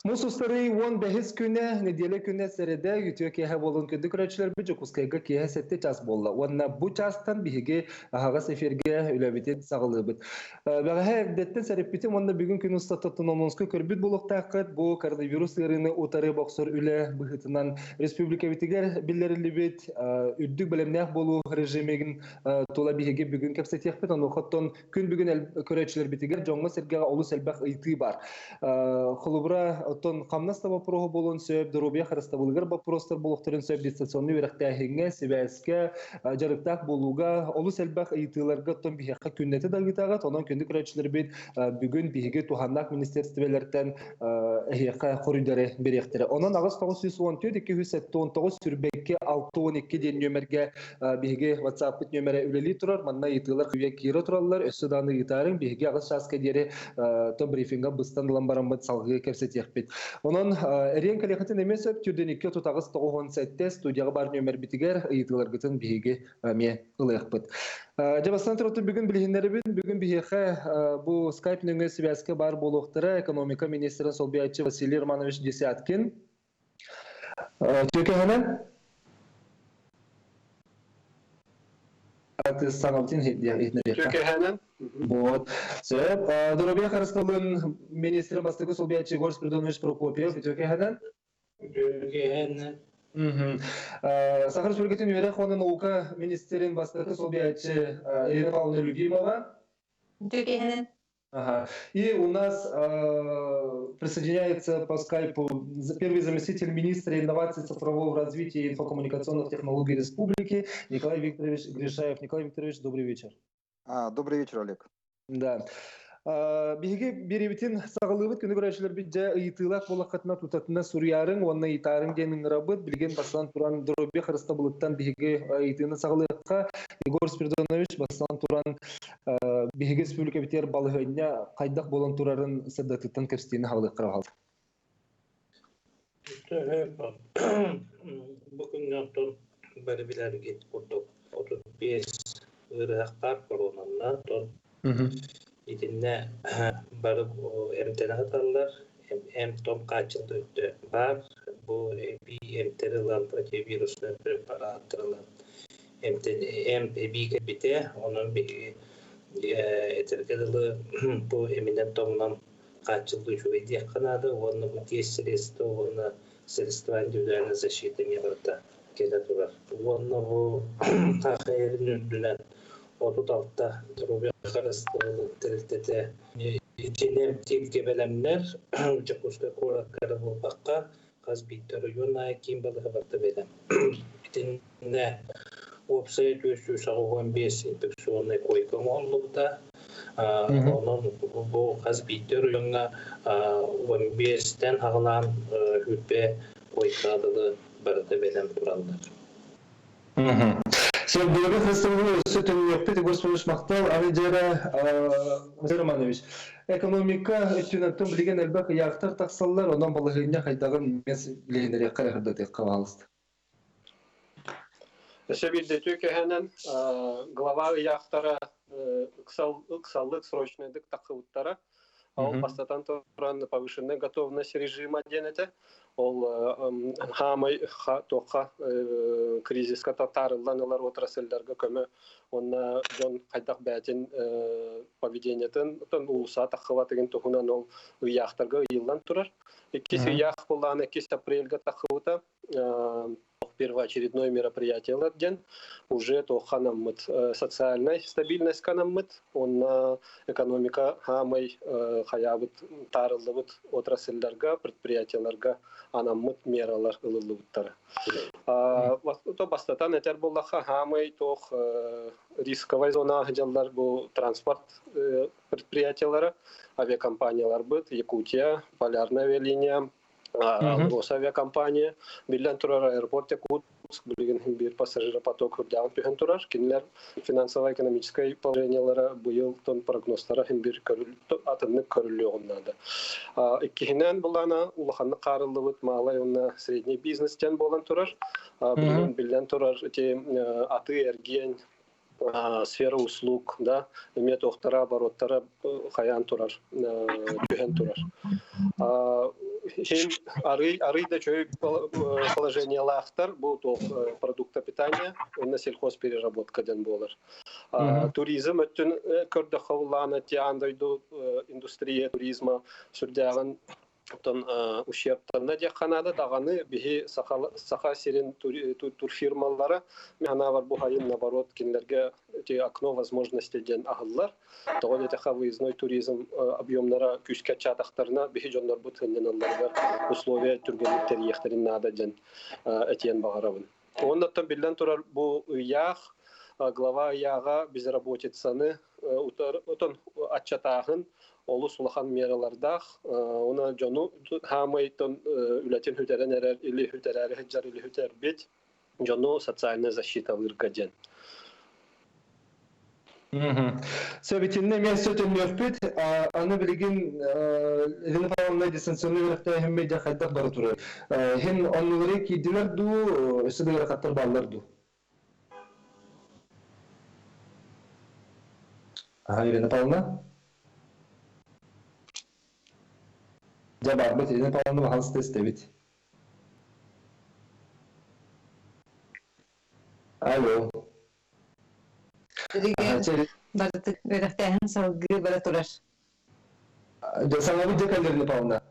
Мус устарыы 15-ис күнэ, нэдиэлэ күнэ сэрэдэ, үтүө киэһэ буолун күндү көрөөччүлэрбит Дьокуускайга киэһэ 7 час буолла. Уонна бу чаастан биһиги аһаҕас эфиргэ үлэбитин саҕалыыбыт. Бэҕэһээ эрдэттэн сэрэппитим уонна бүгүн күн устата анонска көрбүт буолуохтааххыт. Бу коронавирус ыарыыны утары бохсор үлэ быһыытынан республикабытыгар биллэриллибит үрдүк бэлэмнээх буолуу режимигин тула биһиги бүгүн кэпсэтиэхпит. Онуоха күн бүгүн көрөөччүлэрбитигэр дьоҥҥо-сэргэҕэ олус элбэх ыйытыы баар. Холобура, оттон хамнас да боппуруоһа буолуон сөп, доруобуйа харыстабылыгар боппуруостар буолуохтарын сөп, дистанционнай үөрэхтээһиҥҥэ, сибээскэ, дьарыктаах буолууга олус элбэх ыйытыыларга оттон биһиэхэ күннэтэ да ыйытаҕыт. Онон күндү көрөөччүлэрбит бүгүн биһиги туһаннаах министиэристибэлэртэн эһиэхэ хоруйдары бириэхтэрэ. Онон 8914 279 сүрбэкки 612 диэн нүөмэргэ биһиги WhatsApp-пыт нүөмэрэ үлэлии турар. Манна ыйытыылар үйэ киирэ тураллар. Өссө даҕаны ыйытаарыҥ. Биһиги аҕыс чааска диэри то брифинга быстан ылан бараммыт салгыы кэпсэтиэхпит. Онон эриэн кэлиэхитин эмиэ сөп. Түрдэн 2 38 97 студияҕа баар нүөмэрбитигэр ыйытыыларгытын биһиги эмиэ ылыахпыт. Дьэ бастан туран бүгүн билиһиннэрэбин. Бүгүн биһиэхэ бу Skype нөҥүө сибээскэ баар буолуохтара экономика министрин солбуйааччы Василий Романович Десяткин. Түөкэһэнэн саҥабытын иһитиннэриэххэ. Түөкэһэнэн. Вот. Сөп. Доруобуйа харыстабылын министрин бастакы солбуйааччы Егор Спиридонович Прокопьев үтүөкэһэнэн. Үтүөкэһэнэн. Саха Республикатын үөрэх уонна наука министрин бастакы солбуйааччы Ирина Павловна Любимова. Үтүөкэһэнэн. Ага. И у нас присоединяется по скайпу первый заместитель министра инноваций, цифрового развития и инфокоммуникационных технологий республики Николай Викторович Гришаев. Николай Викторович, добрый вечер. Добрый вечер, Олег. Да. Биһиги биэриибитин саҕалыыбыт күнү көрөөччүлэрбит дьэ ыйытыылаах буоллаххытына тутатына суруйаарыҥ уонна ыйытаарыҥ диэн ыҥырабыт. Билигин бастаан туран доруобуйа харыстабылыттан биһиги ыйытыыны саҕалыахха. Егор Спиридонович бастаан туран биһиги республикабытыгар балаһыанньа хайдах буолан турарын сырдатыттан кэпсэтиини хаалыахха хаалта. Бу күҥҥэ оттон бары билэргит курдук 35 ыарыһахтаах коронанна оттон итиннэ бары эмтэнэ сыталлар эм-том хааччылла өттө баар бу эбии эмтэри ылан противовируснай препараттары ылан эмп эбии кэлбитэ, онон биһиги этэргэ дылы бу эминэн-томунан хааччыллыы үчүгэй диэххэ наада уонна бу тиэс средства уонна средства индивидуальной защиты эмиэ барыта кэлэ турар. Уонна бу ХХР-ин үрдүнэн 36 доруобуйа харыстабылын тэрилтэтэ итини эмтииргэ бэлэмнэр Дьокуускай куоракка эрэ буолбакка хас биирдии оройуон аайы киин балыыһа барыта бэлэм. Итиннэ уопсайа 485 инфекционнай койка оҥоһуллубута. Онон бу хас биирдии оройуоҥҥа 15-тэн аҕалаан үрбэ койкаҕа дылы барыта бэлэм тураллар. Сергей Христович, өссө төннүөхпүт Егор Спиридонович махтал. Аны дьэрэ Василий Романович, экономика өттүнэн билигин элбэх ыйаахтар тахсаллар, онон балаһыанньа хайдаҕын мен билиһиннэриэххэ эрэ сырдатыахха баҕалыста. Өссө биирдэ үтүө глава ыйаахтара ыксаллык срочныйдык тахсыбыттара. Ол бастатан туран повышенная готовность режима диэн этэ. Ол хаамай туохха кризиска таарыллан ылар отрасльдарга көмө уонна дьон хайдах бэйэтин поведениетын уулусса таххыбатыгын туһунан ол ыйаахтарга ыйыллан турар. Иккис ыйаах буллаана 2 апрельга таххыбыта первоочередное мероприятиелар диэн уже туохха анаммыт социальнай стабильностька анаммыт уонна экономика хаамай хайаабыт таарыллыбыт отрасльдарга предприятиеларга анаммыт мералар ылыллыбыттара. То бастатан этэр буоллахха хаамай туох рисковай зона дьаллар бу транспорт предприятиелара авиакомпанияларбыт Якутия, Полярная авиалиния, Росавиакомпания, биллэн турар аэропорт Якут. Иркутск билигин биир пассажиропоток үрдээҕин түһэн турар. Кинилэр финансово-экономическай положениелара быйыл тон прогнозтара хин бир атыннык көрүллүөҕүн наада. Иккиһинэн былаана улаханнык хаарыллыбыт малай уонна средний бизнес диэн буолан турар. Билигин биллэн турар ити атыы-эргиэн сфера услуг да эмиэ туохтара обороттара хайаан турар түһэн турар. Хин арый арый да чөй положениелаахтар бу туох продукта питания уонна сельхозпереработка диэн буолар. Туризм өттүн көрдөххө буллаана аан дойду индустрия туризма сүрдээҕин Оттон ущербтанна диэххэ наада даҕаны биһи Саха сирин турфирмалара мин бу хайын наоборот кинилэргэ эти окно возможности диэн аһыллар. Тоҕо диэтэххэ выездной туризм объемнара күүскэ аччаатахтарына биһи дьоннорбут сынньаналларыгар условия түргэнник тэрийиэхтэрин наада диэн этиэн баҕарабын. Оннуттан биллэн турар бу ыйаах глава ыйааҕа безработицаны отон аччатааһын олус улахан мералардаах уна дьону хаамайтон үлэтин хүтэрэн эрэр или хүтэрээри сылдьар или хүтэрбит дьону социальная защиталыырга диэн. Сөбүтүннэ эмиэ сөтөннүөхпүт. Аны билигин Елена Павловна дистанционный үөрэхтээһин медиа хайдах бара турар? Хин оннулары киирдилэр дуу, өссө да ыарахаттар бааллар дуу? Ага, Елена Павловна? Дьэ барбыт, Елена Павловна баһалыста истэбит. Алло. Билигин барыты үөрэхтээһин салгыы бара турар. Дьэ саҥабыт дьэ кэллэр Елена Павловна.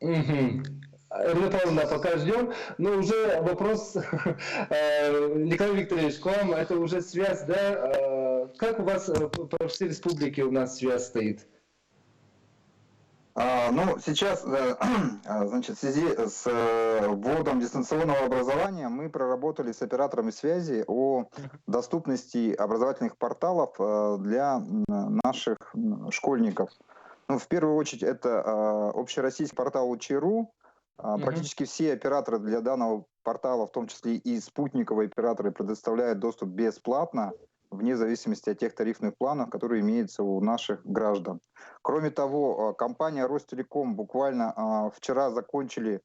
Мгм. Елена Павловна, пока ждем. Но уже вопрос, Николай Викторович, к вам, это уже связь, да? Как у вас по всей республике у нас связь стоит? Ну, сейчас, значит, в связи с вводом дистанционного образования мы проработали с операторами связи о доступности образовательных порталов для наших школьников. Ну, в первую очередь, это общероссийский портал Учи.ру. Практически все операторы для данного портала, в том числе и спутниковые операторы, предоставляют доступ бесплатно, вне зависимости от тех тарифных планов, которые имеются у наших граждан. Кроме того, компания Ростелеком буквально вчера закончили,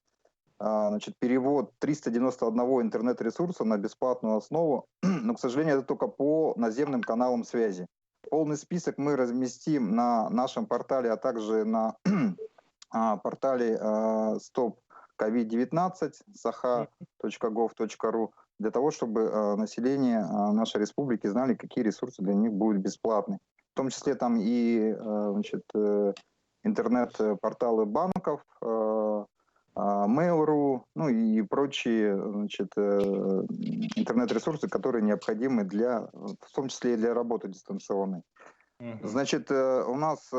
значит, перевод 391 интернет-ресурса на бесплатную основу, но, к сожалению, это только по наземным каналам связи. Полный список мы разместим на нашем портале, а также на портале Stop COVID-19 sakha.gov.ru для того, чтобы население нашей республики знали, какие ресурсы для них будут бесплатны. В том числе там и, значит, интернет-порталы банков, Mail.ru, ну и прочие, значит, интернет-ресурсы, которые необходимы для, в том числе и для работы дистанционной. Значит, у нас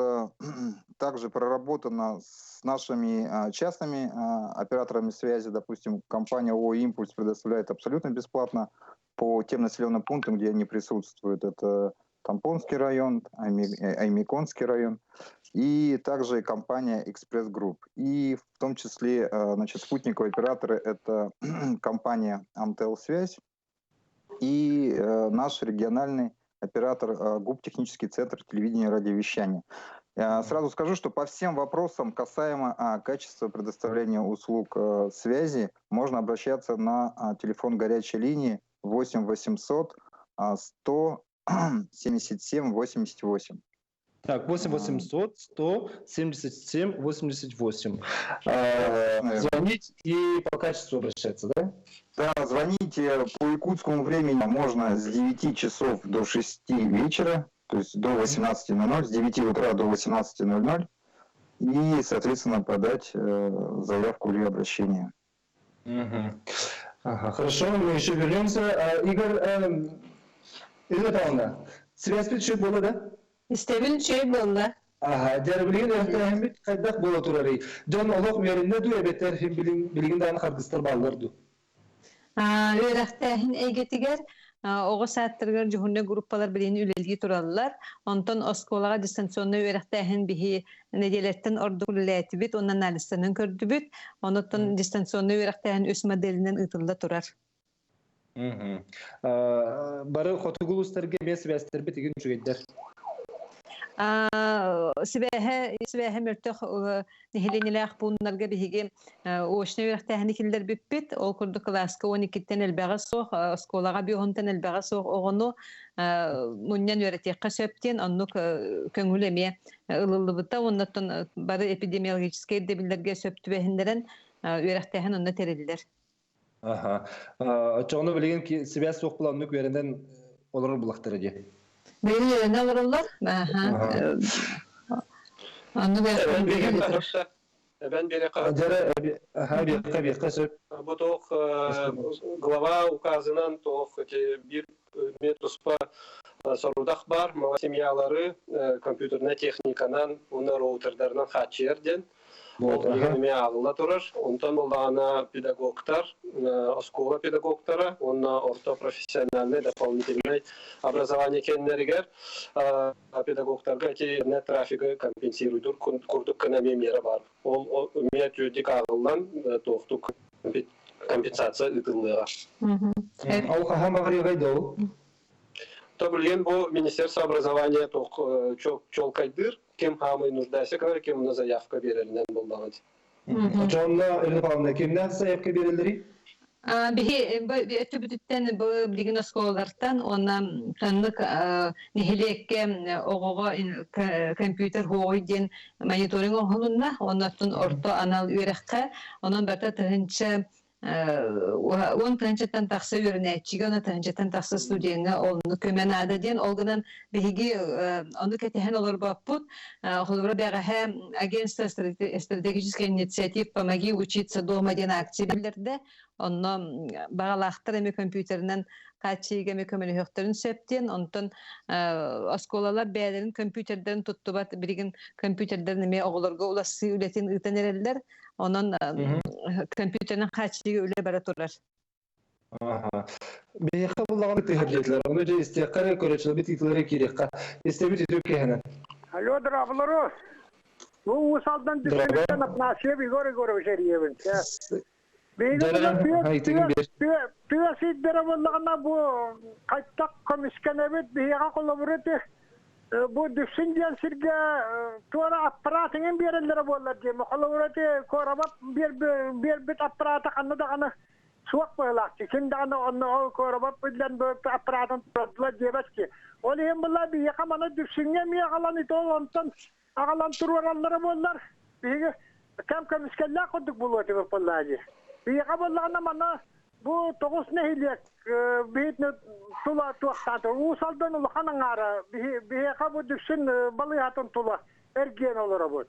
также проработано с нашими частными операторами связи, допустим, компания ООО «Импульс» предоставляет абсолютно бесплатно по тем населенным пунктам, где они присутствуют. Это Томпонский район, Оймяконский район и также компания «Экспресс Групп». И в том числе, значит, спутниковые операторы — это компания «Амтел Связь» и наш региональный оператор ГУП «Технический центр телевидения и радиовещания». Сразу скажу, что по всем вопросам касаемо качества предоставления услуг связи можно обращаться на телефон горячей линии 8 800 177 88. Так, 8 800 177 88. Звонить и по качеству обращаться, да? Да, звоните по якутскому времени можно с 9 часов до 6 вечера, то есть до 18:00, с 9 утра до 18:00, и, соответственно, подать заявку или обращение. Угу. Ага, хорошо, мы еще вернемся. Игорь, Ирина Павловна, связь үчүгэй буолла, да? Истэбин, үчүгэй буолла. Ага, дьэ билигин үөрэхтээһиммит хайдах буола турарый? Дьон олох үөрэннэ дуу эбэтэр билигин даҕаны харгыстар бааллар дуу? Үөрэхтээһин эйгэтигэр Оҕо саадтарыгар дьуһуннай группалар билигин үлэлии тураллар. Онтон оскуолаҕа дистанционнай үөрэхтээһин биһи нэдиэлэттэн ордук үлэлээтибит уонна анализтанан көрдүбүт. Онуттан дистанционнай үөрэхтээһин үс моделинэн ыытылла турар. Бары хотугу улуустарга эмиэ сибээстэрбит игин үчүгэйдэр. Сибээһэ сибээһэ мөлтөх нэһилиэнньэлээх пууннарга биһиги очнай үөрэхтээһини киллэрбиппит. Ол курдук кылааска 12-ттэн элбэҕэ суох, оскуолаҕа биоһунтан элбэҕэ суох оҕону мунньан үөрэтиэххэ сөп диэн оннук көҥүл эмиэ ылыллыбыта. Оннуттан бары эпидемиологическай ирдэбиллэргэ сөп түбэһиннэрэн үөрэхтээһин онно тэриллэр. Аха. Оччоҕуна билигин сибээс суох була оннук үөрэнэн олорор булахтара дии. Билигин үөрэнэ олороллор. Аха. Оннук Эбэн биэрэххэ. Дьэрэ аха биэххэ биэххэ сөп. Бу туох глава указынан туох биир туспа сорудах бар мала семьялары компьютерная техниканан уонна роутердарынан хааччыйар диэн. Ол билигин эмиэ ааҕылла турар. Онтон буоллаҕына педагогтар, оскуола педагогтара уонна орто профессиональнай дополнительнай образование кэннэригэр педагогтарга ити интернет трафигы компенсируйдур курдук гына эмиэ миэрэ баар. Ол эмиэ түөрдик ааҕыллан туохтук компенсация ыытыллыаҕа. Ол хаһан баҕарыаҕай да ол? То билигин бу Министерство образования чуолкайдыыр, ким хаамый нуждайся көр, ким на заявка биэрэринэн буллаҕыт. Очоонно Елена Павловна, кимнээх заявка биэрэллэрий? Биһи өттүбүтүттэн бу билигин оскуолалартан уонна ханнык нэһилиэккэ оҕоҕо компьютер хуоҕуй диэн мониторинг оҥоһулунна. Оннуттан орто анал үөрэххэ онон барыта тыһыынча уон тыһыынчаттан тахса үөрэнээччигэ уонна тыһыынчаттан тахса студеҥҥа оннук көмө наада диэн ол гынан биһиги ону кэтэһэн олорбоппут. Холобура, бэҕэһээ агентство стратегических инициатив «Помоги учиться дома» диэн акция биллэрдэ. Онно баҕалаахтар эмиэ компьютерынан хааччыйыыга эмиэ көмөлөһүөхтэрин сөп диэн. Онтон оскуолалар бэйэлэрин компьютердарын туттубат билигин компьютердарын эмиэ оҕолорго уларсыы үлэтин ыытан эрэллэр. Онон компьютерынан хааччыйыы үлэ бара турар. Биһиэхэ буллаҕына тыһырдыылар. Ону дьэ истиэххэ эрэ, көрөөччүлэрбит ыытыылары киириэххэ. Истэбит үтүө киэһэнэн. Алло, дорооболору. Бу Уус Алдан Дүпсүнүттэн Афанасьев Егор Егорович эрийэбин. Биһиги тыа сирдэрэ буоллаҕына бу хайтах көмүскэнэбит биһиэхэ холобур ити бу Дүпсүн диэн сиргэ туора аппараат иҥин биэрэллэрэ буоллар диэн холобур ити куорабат биэрбит аппараата ханна даҕаны суох быһыылаах ким даҕаны онно ол куорабат биллэн аппараатын турардылар диэбэт ки ол иһин буолла биһиэхэ маны Дүпсүҥҥэ эмиэ аҕалан ити ол онтон аҕалан туруораллара буоллар биһиги кэм көмүскэллээх курдук буолуо этибит буоллаа дии. Биһиэхэ буоллаҕына манна бу тоҕус нэһилиэк биһитини тула туохтаата Уус Алдан улахан аҥаара биһиэхэ бу Дүпсүн балыыһатын тула эргиэн олоробут.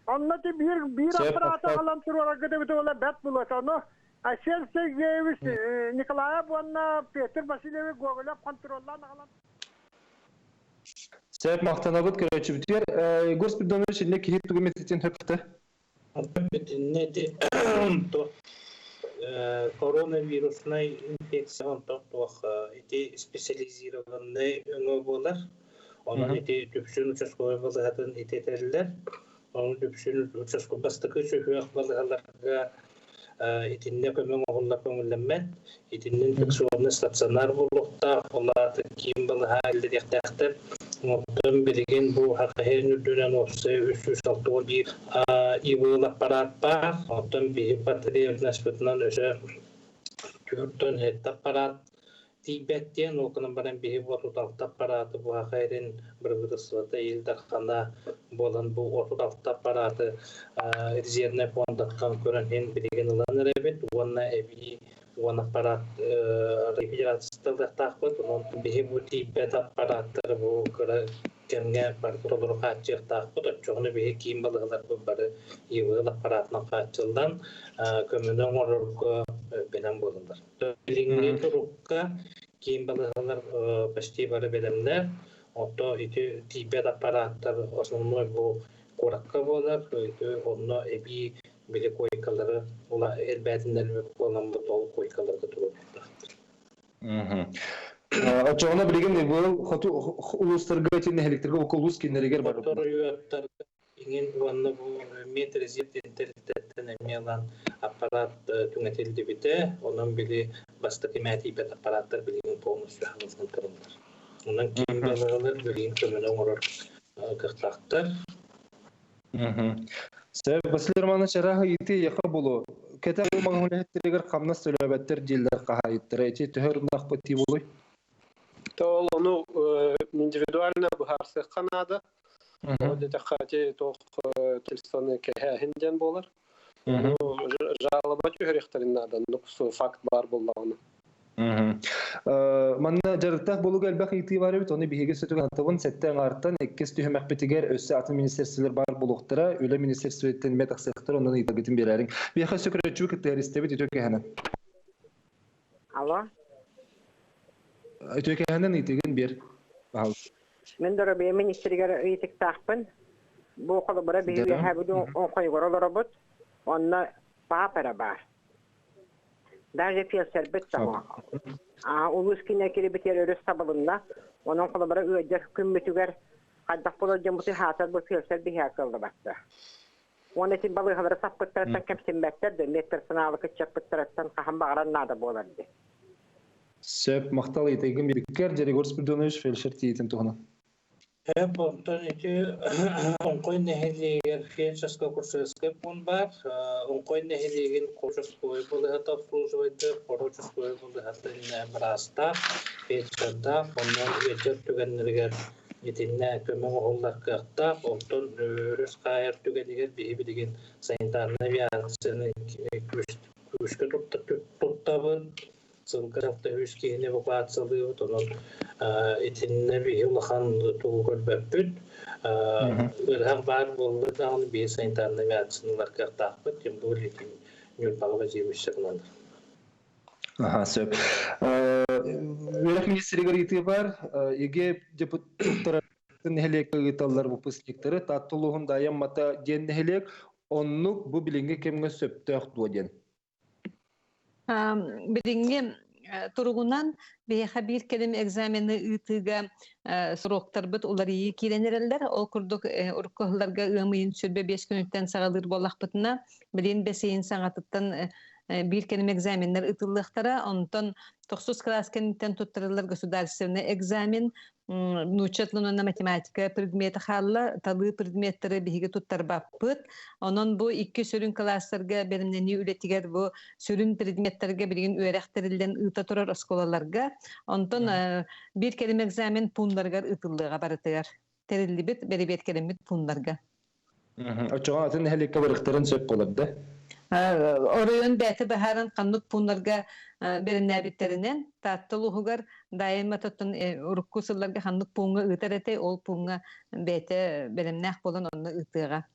Онно ти биир биир аппарааты аҕалан туруорарга эбитэ буолла бэрт буолуо этэ. Ону Айсен Сергеевич Николаев уонна Петр Васильевич Гоголев хонтуруоллаан аҕалан Сөп, махтанабыт көрөөччүбүтүгэр. Егор Спиридонович, иннэ киһи тугу эмэтитин хөптө? Итиннэ ити коронавируснай инфекция онтон туох ити специализированный өҥө буолар. Онон ити Дүпсүн участковай балыыһатын ити этэллэр. Ону Дүпсүн участковай бастакы сүһүөх балыыһаларга итиннэ көмө оҥоһуллар көҥүллэммэт. Итиннэ инфекционный стационар буолуохтаах, ол аата киин балыһа иллэриэхтээхтэр. Оттон билигин бу ХХН үрдүнэн уопсай 361 ИВЛ аппараат баар. Оттон биһи потребностьпытынан өсө 47 аппараат тиийбэт диэн, ол гынан баран биһи бу 36 аппарааты бу ХХРин бырабыыталыстыбата Ил Дархана буолан бу 36 аппарааты резервнэй фондаттан көрөн иһин билигин ылан эрэбит уонна эбии уон аппараат федерацията ылыахтаахпыт. Онон биһи бу тиийбэт аппарааттары бу кыра кэмҥэ бары толору хааччыйыахтаахпыт. Оччоҕуна биһи киин балыыһаларбыт бары ИВЛ аппараатынан хааччыллан көмөнү оҥорорго бэлэм буолаллар. Билиҥҥи турукка киин балыыһалар почти бары бэлэмнэр. Онто ити тиийбэт аппарааттар основной бу куоракка буолар. Ити онно эбии били койкалары элбээтиннэр буоламмыт ол койкаларга туруорбуттар. Оччоҕуна билигин быйыл хоту улуустарга ити нэһиликтэргэ улуус кииннэригэр барбыт. Оройуоттарга иҥин уонна бу медрезерв диэн тэрилтэттэн эмиэ ылан аппарат түҥэтиллибитэ. Онон били бастакы мээтийбэт аппараттар билигин полностью хаҥыллан тураллар. Онон киин балыыһалар билигин көмөнү оҥорор кыахтаахтар. Сөп, Василий Романович, арааһы ыйытыы эйиэхэ буолуо. Кэтэх маҥан үлэһиттэригэр хамнас төлөөбөттөр дииллэр хаһаайыттара. Ити төһө оруннаахпыт дии буолуой? Ол ону индивидуально быһаарсыахха наада. Ол диэтэххэ ити туох телефоны кэһээһин диэн буолар. Ону жалоба түһэриэхтэрин наада, оннук факт баар буоллаҕына. Манна дьарыктаах буолууга элбэх ыйытыы баар эбит. Ону биһиги сөтүгэн сэттэ аҥаартан иккис түһүмэхпитигэр өссө атын министерстволар баар буолуохтара. Үлэ министерствотыттан эмиэ тахсыахтара, онон ыйытаргытын биэрээриҥ. Биһиэхэ өссө көрөөччүбү кытта истэбит үтүө кэһэнэн. Алло. Үтүө кэһэнэн ыйытыгын биэр. Мин доруобуйа министригэр ыйытыктаахпын. Бу холобура биһиги үөһээбит оҥхойугар олоробут. Онно паап эрэ баар. Даже фельдшербит того. Улуус кинэ кирибитигэр өрүс сабылынна. Онон холобура ыалдьар күммүтүгэр хайдах буолар дьоммуту хаатар бу фельдшер биһиэхэ кыаллыбатта. Уонна ити балыыһалары саппыттарыттан кэмсиммэттэр да, медперсоналы кыччаппыттарыттан хаһан баҕарар наада буолар дии. Сөп, махтал ыйытыгын биэрбиккэр, Егор Спиридонович фельдшер тиийиитин туһунан. Сөп, онтон ити Оҥхой нэһилиэгэр фельдшерско-акушерскай пуун баар. Оҥхой нэһилиэгин участковай балыыһата обслуживайдыыр, Хоро участковай балыыһата иннэ быраастаах, фельдшердаах, онон ыалдьар түгэннэригэр итиннэ көмө оҥоһуллар кыахтаах. Онтон өрүс хаайар түгэнигэр биһи билигин санитарнай авиацияны күүскэ туттабыт. Сылга 600 киһини эвакуациялыыбыт, онон итиннэ биһи улахан тугу көрбөппүт. Ыарыһах баар буолла даҕаны биһи санитарнай авиацияны ылар кыахтаахпыт, тем более итин Ньурбаҕа базирующая гынан. Аха, сөп. Үөрэх министригэр ыйытыы бар. ЕГЭ депутаттара нэһилиэккэ ыыталлар выпускниктары Таатта улууһун Дайан Мата диэн нэһилиэк оннук бу билиҥҥи кэмҥэ сөптөөх дуо диэн. Билиҥҥи туругунан биһиэхэ биир кэлим экзамены ыытыыга сроктарбыт уларыйыы киирэн эрэллэр. Ол курдук урукку сылларга ыам ыйын 25 күнүттэн саҕалыыр буоллахпытына, билигин бэс ыйын саҥатыттан биир кэлим экзаменнар ыытыллыахтара. Онтон тохсус кылаас кэнниттэн туттарыллар государственный экзамен нуучча тылын уонна математика предметэ хаалла, талыы предметтэри биһиги туттарбаппыт. Онон бу икки сүрүн кылаастарга бэлэмнэнии үлэтигэр бу сүрүн предметтэргэ билигин үөрэх тэриллэн ыыта турар оскуолаларга. Онтон биир кэлим экзамен пууннарыгар ыытыллыаҕа барытыгар. Тэриллибит, бэрэбиэркэлэммит пууннарга. Оччоҕо атын нэһилиэккэ барыахтарын сөп буолар да? Оройуон бэйэтэ быһааран ханнык пууннарга бэлэмнээбиттэринэн Таатта улууһугар Дайма тоттон урукку сылларга ханнык пууҥҥа ыытар этэй, ол пууҥҥа бэйэтэ бэлэмнээх буолан онно ыытыаҕа.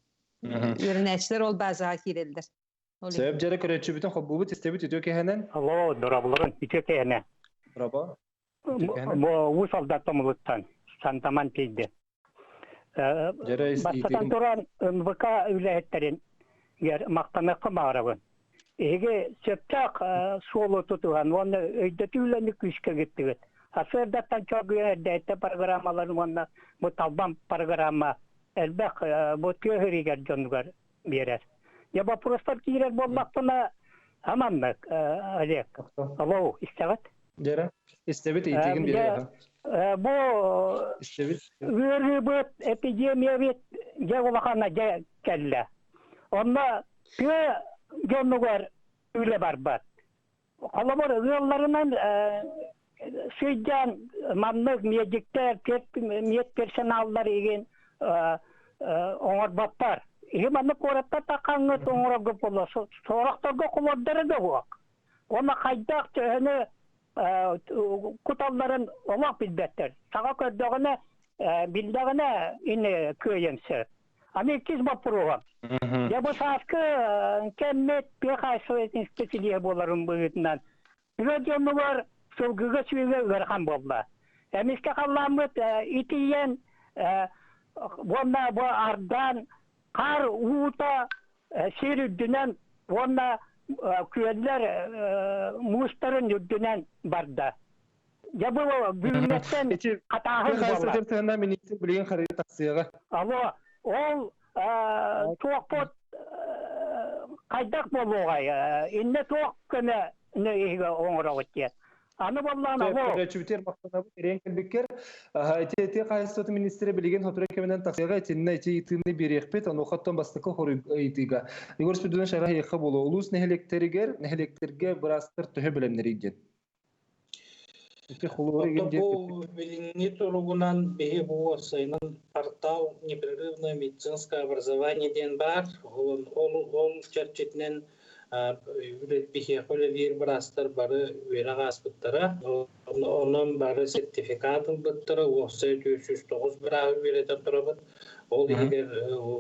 Үөрэнээччилэр ол базаҕа киирэллэр. Сөп дьэрэ көрөөччүбүтүн холбуубут истэбит үтүө кэһэнэн. Алло, дорабыларын үтүө кэһэнэ. Дороба. Бу уу солдат томулуттан Сантаман тиийди. Бастатан туран НВК үлэһиттэрин махтаныахха баҕарабын. Эһиги сөптөөх суолу тутуһан уонна өйдөтүү үлэни күүскэ ыыттыгыт. Сарсыардаттан чоргуйан эрдээттэ программаларын уонна бу талбан программа элбэх бу тыа сиригэр дьонугар биэрэр. Я вопростар киирэр буоллахпына, аманнык, Олег. Алло, истэҕит? Дьэрэ, истэбит ыйытыгын биэрэ. Бу истэбит. Ыарыыбыт, эпидемиябыт дьэ улахана дьэ кэллэ. Онно тыа дьонугар үлэ барбат. Холобур, ыалларынан сылдьан маннык медиктэр, медперсоналлар игин оҥорботтор. Иһи маннык куораттар таххаҥҥыт оҥорорго буолла. Сорохторго кулордара да суох. Уонна хайдах төһөнү куталларын олох билбэттэр. Саҥа көрдөҕүнэ, биллэҕинэ ини кыайан сөп. Аны иккис боппуруоһум. Дьэ бу сааскы кэммит тыа хаһаайыстыбатын исписэлииһэ буоларын быһыытынан тыа дьонугар сылгыга сүөгэ ыарахан буолла. Эмискэ халлааммыт итийэн уонна бу ардаан хаар уута сир үрдүнэн уонна күөллэр муустарын үрдүнэн барда. Дьэ бу бүгүҥҥэттэн хатааһын буолла. Министр билигин харыы тахсыаҕа. Алло, ол туохпут хайдах буолуоҕай? Иннэ туох көмө иһигэ оҥороҕут диэн. Аны боллаан алло. Көрөөччүбүтүгэр махтанабыт ириэн кэлбиккэр. Ити ити хаһайыстыбатын министрэ билигин сотору кэминэн тахсыаҕа итиннэ ити ыйытыыны биэриэхпит. Онуохаттан бастакы хоруй ыйытыыга. Егор Спиридонович арай эйиэхэ буолуо. Улуус нэһилиэктэригэр нэһилиэктэргэ быраастар төһө бэлэмнэрий диэн. Ити холобура Бу билиҥҥи туругунан биһи бу уопсайынан портал непрерывное медицинское образование диэн баар. Ол ол чэрчитинэн биһиэхэ үлэлиир быраастар бары үөрэх ааспыттара. Онон бары сертификат ылбыттара. Уопсай 409 бырааһы үөрэтэн турабыт. Ол иһигэр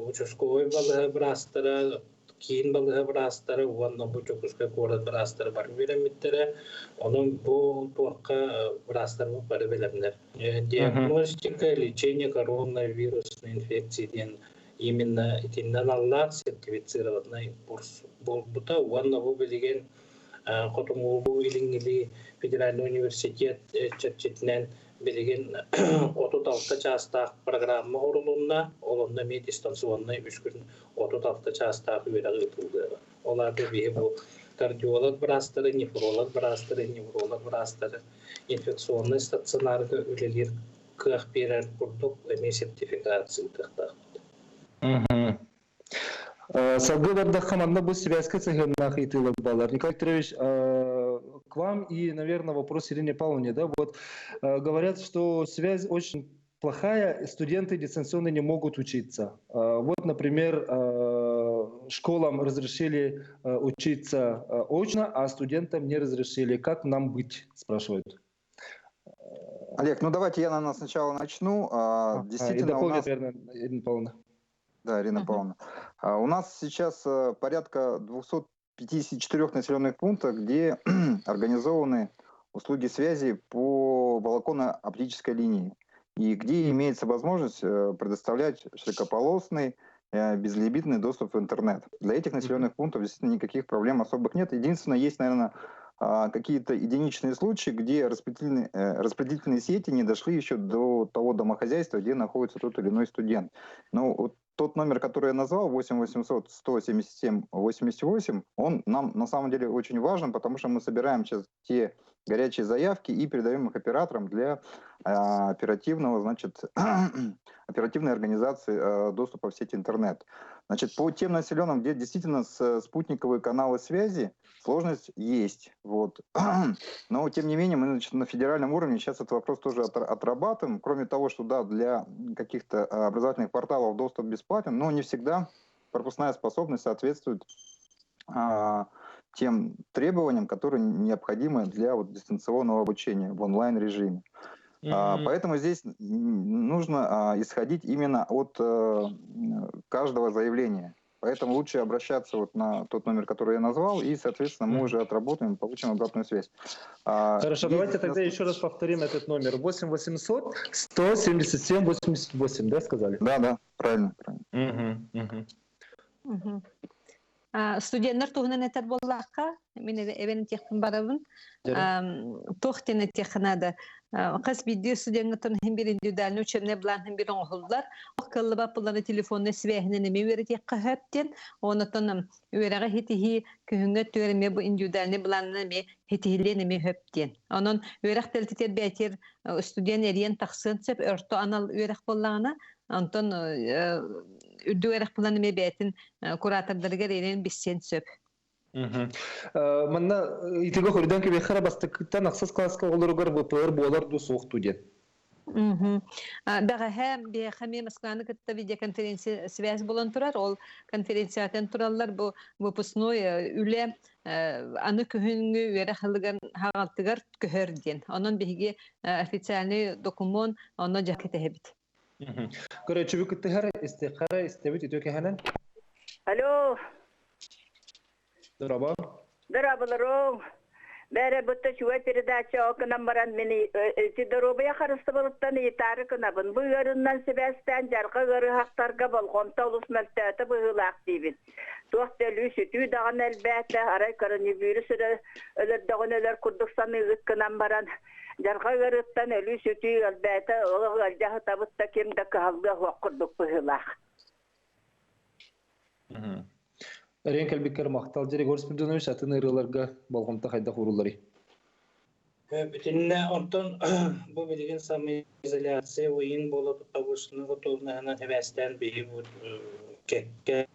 участковай балыыһа быраастара, киин балыыһа быраастара уонна бу Дьокуускай куорат быраастара бары үөрэммиттэрэ. Онон бу туохха быраастарбыт бары бэлэмнэр. Диагностика, лечение коронавирусной инфекции диэн именно итиннэн аналлаах сертифицированный курс буолбута. Уонна бу билигин Хотугулуу Илиҥҥи федеральный университет чэрчитинэн билигин 36 чаастаах программа оҥоһулунна. Ол онно эмиэ дистанционный 3 күн 36 чаастаах үөрэх ыытыллыаҕа. Ол аата биһи бу кардиолог быраастары, нефролог быраастары, невролог быраастары инфекционный стационарга үлэлиир кыах биэрэр курдук эмиэ сертификация ыытыахтаахпыт. Салгыы бардахха манна бу сибээскэ сыһыаннаах ыйытыылар бааллар. Николай Петрович, к вам и, наверное, вопрос Ирине Павловне, да, вот говорят, что связь очень плохая, студенты дистанционно не могут учиться. Вот, например, школам разрешили учиться очно, а студентам не разрешили. Как нам быть, спрашивают. Олег, ну давайте я, наверное, сначала начну. Действительно, и дополнит, у нас... наверное, Ирина Павловна. Да, Ирина Павловна. У нас сейчас порядка 254 населенных пунктов, где организованы услуги связи по волоконно-оптической линии и где имеется возможность предоставлять широкополосный безлимитный доступ в интернет. Для этих населенных пунктов действительно никаких проблем особых нет. Единственное, есть, наверное, какие-то единичные случаи, где распределительные сети не дошли еще до того домохозяйства, где находится тот или иной студент. Но вот тот номер, который я назвал, 8 800 177 88, он нам на самом деле очень важен, потому что мы собираем сейчас те горячие заявки и передаем их операторам для оперативного, значит, оперативной организации доступа в сеть интернет. Значит, по тем населенным, где действительно спутниковые каналы связи, сложность есть. Вот. Но, тем не менее, мы, значит, на федеральном уровне сейчас этот вопрос тоже отрабатываем. Кроме того, что да, для каких-то образовательных порталов доступ бесплатен, но не всегда пропускная способность соответствует тем требованиям, которые необходимы для вот дистанционного обучения в онлайн-режиме. Поэтому здесь нужно исходить именно от каждого заявления. Поэтому лучше обращаться вот на тот номер, который я назвал, и, соответственно, мы уже отработаем, получим обратную связь. Хорошо, давайте тогда еще раз повторим этот номер. 8 800 177 88, да, сказали? Да, правильно. Правильно. Угу. Студенттар туһунан этэр буоллахха, мин эбэн этиэхпин баҕарабын. Туох диэн этиэххэ наада. Хас биирдии студеҥҥа хин бир индивидуальный учебный план хин бир оҥоһуллар. Кыллыба пулланы телефонный связинен эми үөрэтиэххэ сөп диэн. Онотон үөрэҕи ситиһии күһүҥҥэ өттүгэр эмиэ бу индивидуальный планынан эмиэ ситиһиллиэн эмиэ сөп диэн. Онон үөрэх тэрилтэтигэр бэйэтигэр студент эрийэн тахсыан сөп орто анал үөрэх буоллаҕына, онтон үрдүк үөрэх булан эмиэ бэйэтин куратордарыгар эрийэн билсиэн сөп. Манна итигэ хоруйдан кэбиэххэ бастакыттан ахсыс класска оҕолоругар ВПР буолар дуу, суох дуу диэн. Бэҕэһээ биһиэхэ эмиэ Москваны кытта видеоконференция связь буолан турар. Ол конференциятын тураллар бу выпускной үлэ аны күһүҥҥү үөрэх ылыгар хаҕалтыгар көһөр диэн. Онон биһиги официальный документ онно дьэ кэтэһэбит. Көрөөччүбүт кыттыһар, истиэххэ истэбит үтүө кэһэнэн. Алло. Дорообо. Дорооболоруҥ. Бээрэ бутта чугай передача окунан баран мин ити доруобуйа харыстабылыттан ыйытаары гынабын. Бу ыарыынан сибээстээн дьарҕа ыарыһахтарга болҕомто олус мөлтөөтө быһыылаах диибин. Туох да өлүү сүтүү даҕаны элбээтэ, арай коронавирус өлөрдөҕүнэ өлөр курдук саныыгыт гынан баран. Дьарҕа ыарыыттан өлүү-сүтүү элбээтэ, олох ыалдьа сытабыт да ким да кыһаллыа суох курдук быһыылаах. Эрийэн кэлбиккэр махтал. Дьэ, Егор Спиридонович, атын ыарыыларга болҕомто хайдах уурулларый? Бүтүннэ онтон бу билигин самоизоляция уйун буола повышенный готовностынан эбээстээн биһи бу кэккэ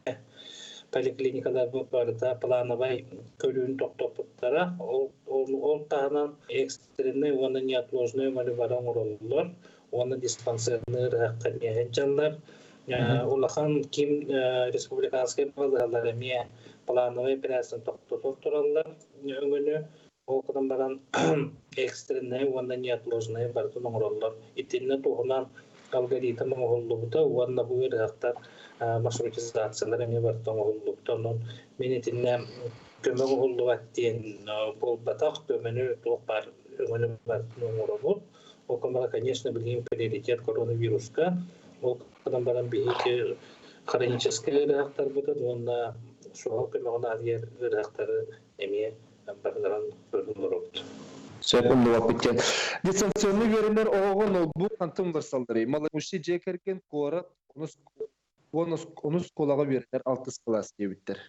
поликлиникалар барыта плановай көрүүнү тохтоппуттара. Ол таһынан экстренный уонна неотложный өҥөнү бары оҥороллор уонна диспансерный ыарыһахха эмиэ сылдьаллар. Улахан ким республиканскай балыыһалар эмиэ плановай операцияны тохтотон тураллар өҥөнү. Ол гынан баран экстреннай уонна неотложнай барытын оҥороллор. Итиннэ туһунан алгоритм оҥоһуллубута уонна бу ыарыһахтар маршрутизациялар эмиэ барыта оҥоһуллубута. Онон мин итиннэ көмө оҥоһуллубат диэн буолбатах, көмөнү туох баар өҥөнү барытын оҥоробут. Ол гынан конечно, билигин приоритет коронавируска. Ол гынан баран биһиги хроническай ыарыһахтарбытын уонна суһал көмөҕө наадыйар ыарыһахтары эмиэ барыларын көрөн олоробут. Сөп умнубаппыт диэн. Дистанционный үөрэнэр оҕоҕо ноутбук хантан уларсалларый? Маломощи дьиэ кэргэн куорат онус оскуолаҕа үөрэнэр алтыс кылаас диэбиттэр.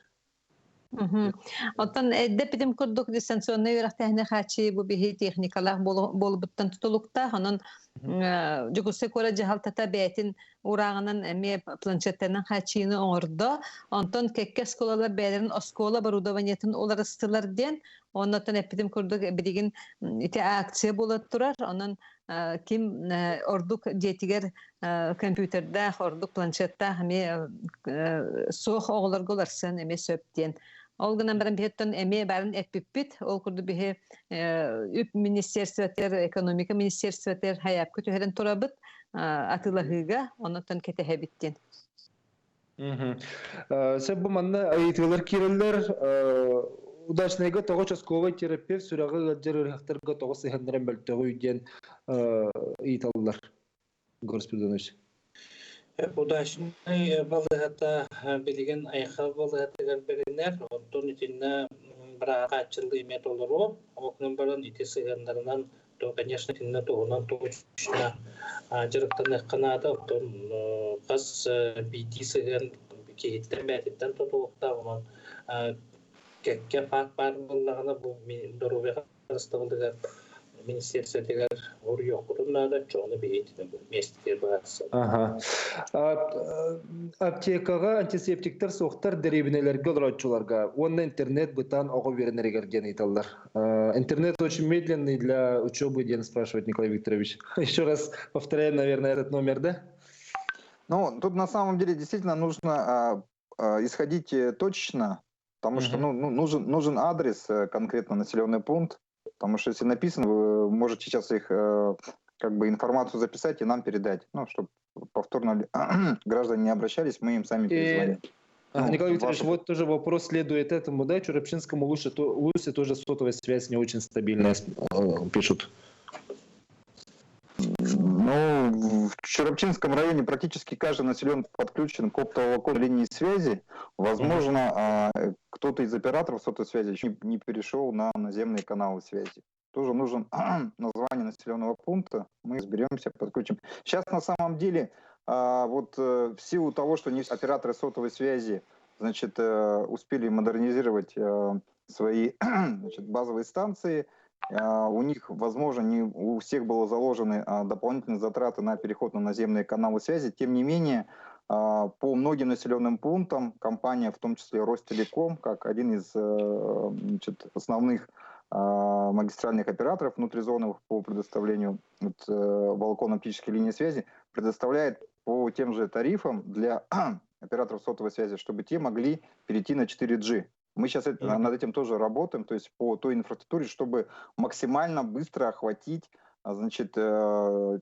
Оттон эрдэ эппитим курдук дистанционнай үөрэхтээһини хааччыйыы бу биһи техникалаах буолбуттан тутулуктаах. Онон Дьокуускай куорат дьаһалтата бэйэтин урааҕынан эмиэ планшеттарынан хааччыйыыны оҥордо. Онтон кэккэ оскуолалар бэйэлэрин оскуола оборудованиетын уларыстылар диэн. Оннуттан эппитим курдук билигин ити акция буола турар. Онон ким ордук дьиэтигэр компьютердаах, ордук планшеттаах эмиэ суох оҕолорго уларсан эмиэ сөп диэн. Ол гынан баран биһиттэн эмиэ барын эппиппит. Ол курдук биһи үп министерствотыгар, экономика министерствотыгар хайаапка түһэрэн турабыт атыылаһыыга, оннуттан кэтэһэбит диэн. Сөп бу манна ыйытыылар киирэллэр. Удачныйга тоҕо участковай терапевт сүрэҕи ыалдьар ыарыһахтарга тоҕо сыһыаннара мөлтөҕүй диэн ыйыталлар. Егор Спиридонович. Удачный балыыһата билигин Айхал балыыһатыгар бэринэр, оттон итиннэ бырааһа хааччыллыы эмиэ толору. Ол гынан баран ити сыһыаннарынан то, конечно, итиннэ туһунан точно дьарыктаныахха наада. Оттон хас биирдии сыһыан киһиттэн бэйэтиттэн тутулуктаах. Онон кэккэ факт баар буоллаҕына, бу доруобуйа харыстабылыгар министерствотыгар уруйуохпутун наада, чоҕуну биһиги миэстэтигэр быһаарсан. Аха. Аптекаҕа антисептиктэр суохтар дэриэбинэлэргэ олорооччуларга уонна интернет бытаан оҕо үөрэнэригэр диэн ыйыталлар. Интернет очень медленный для учебы, диэн спрашивает Николай Викторович. Еще раз повторяем, наверное, этот номер, да? Ну, тут на самом деле действительно нужно исходить точечно, потому что ну, нужен адрес, конкретно населенный пункт, потому что если написано, вы можете сейчас их как бы информацию записать и нам передать, ну, чтобы повторно граждане не обращались, мы им сами перезвоним. Ну, Николай Викторович, вот тоже вопрос следует этому, да, Чурапчинскому лучше, то, Лусе тоже сотовая связь не очень стабильная, пишут. Ну, в Чурапчинском районе практически каждый населенный подключен к оптоволоконной линии связи. Возможно, кто-то из операторов сотовой связи еще не перешел на наземные каналы связи. Тоже нужен название населенного пункта, мы разберемся, подключим. Сейчас на самом деле, вот в силу того, что не все операторы сотовой связи, значит, успели модернизировать свои, значит, базовые станции, у них, возможно, не у всех было заложены дополнительные затраты на переход на наземные каналы связи. Тем не менее, по многим населенным пунктам компания, в том числе Ростелеком, как один из значит, основных магистральных операторов внутризоновых по предоставлению вот, волоконно-оптической линии связи, предоставляет по тем же тарифам для операторов сотовой связи, чтобы те могли перейти на 4G. Мы сейчас над этим тоже работаем, то есть по той инфраструктуре, чтобы максимально быстро охватить значит, ту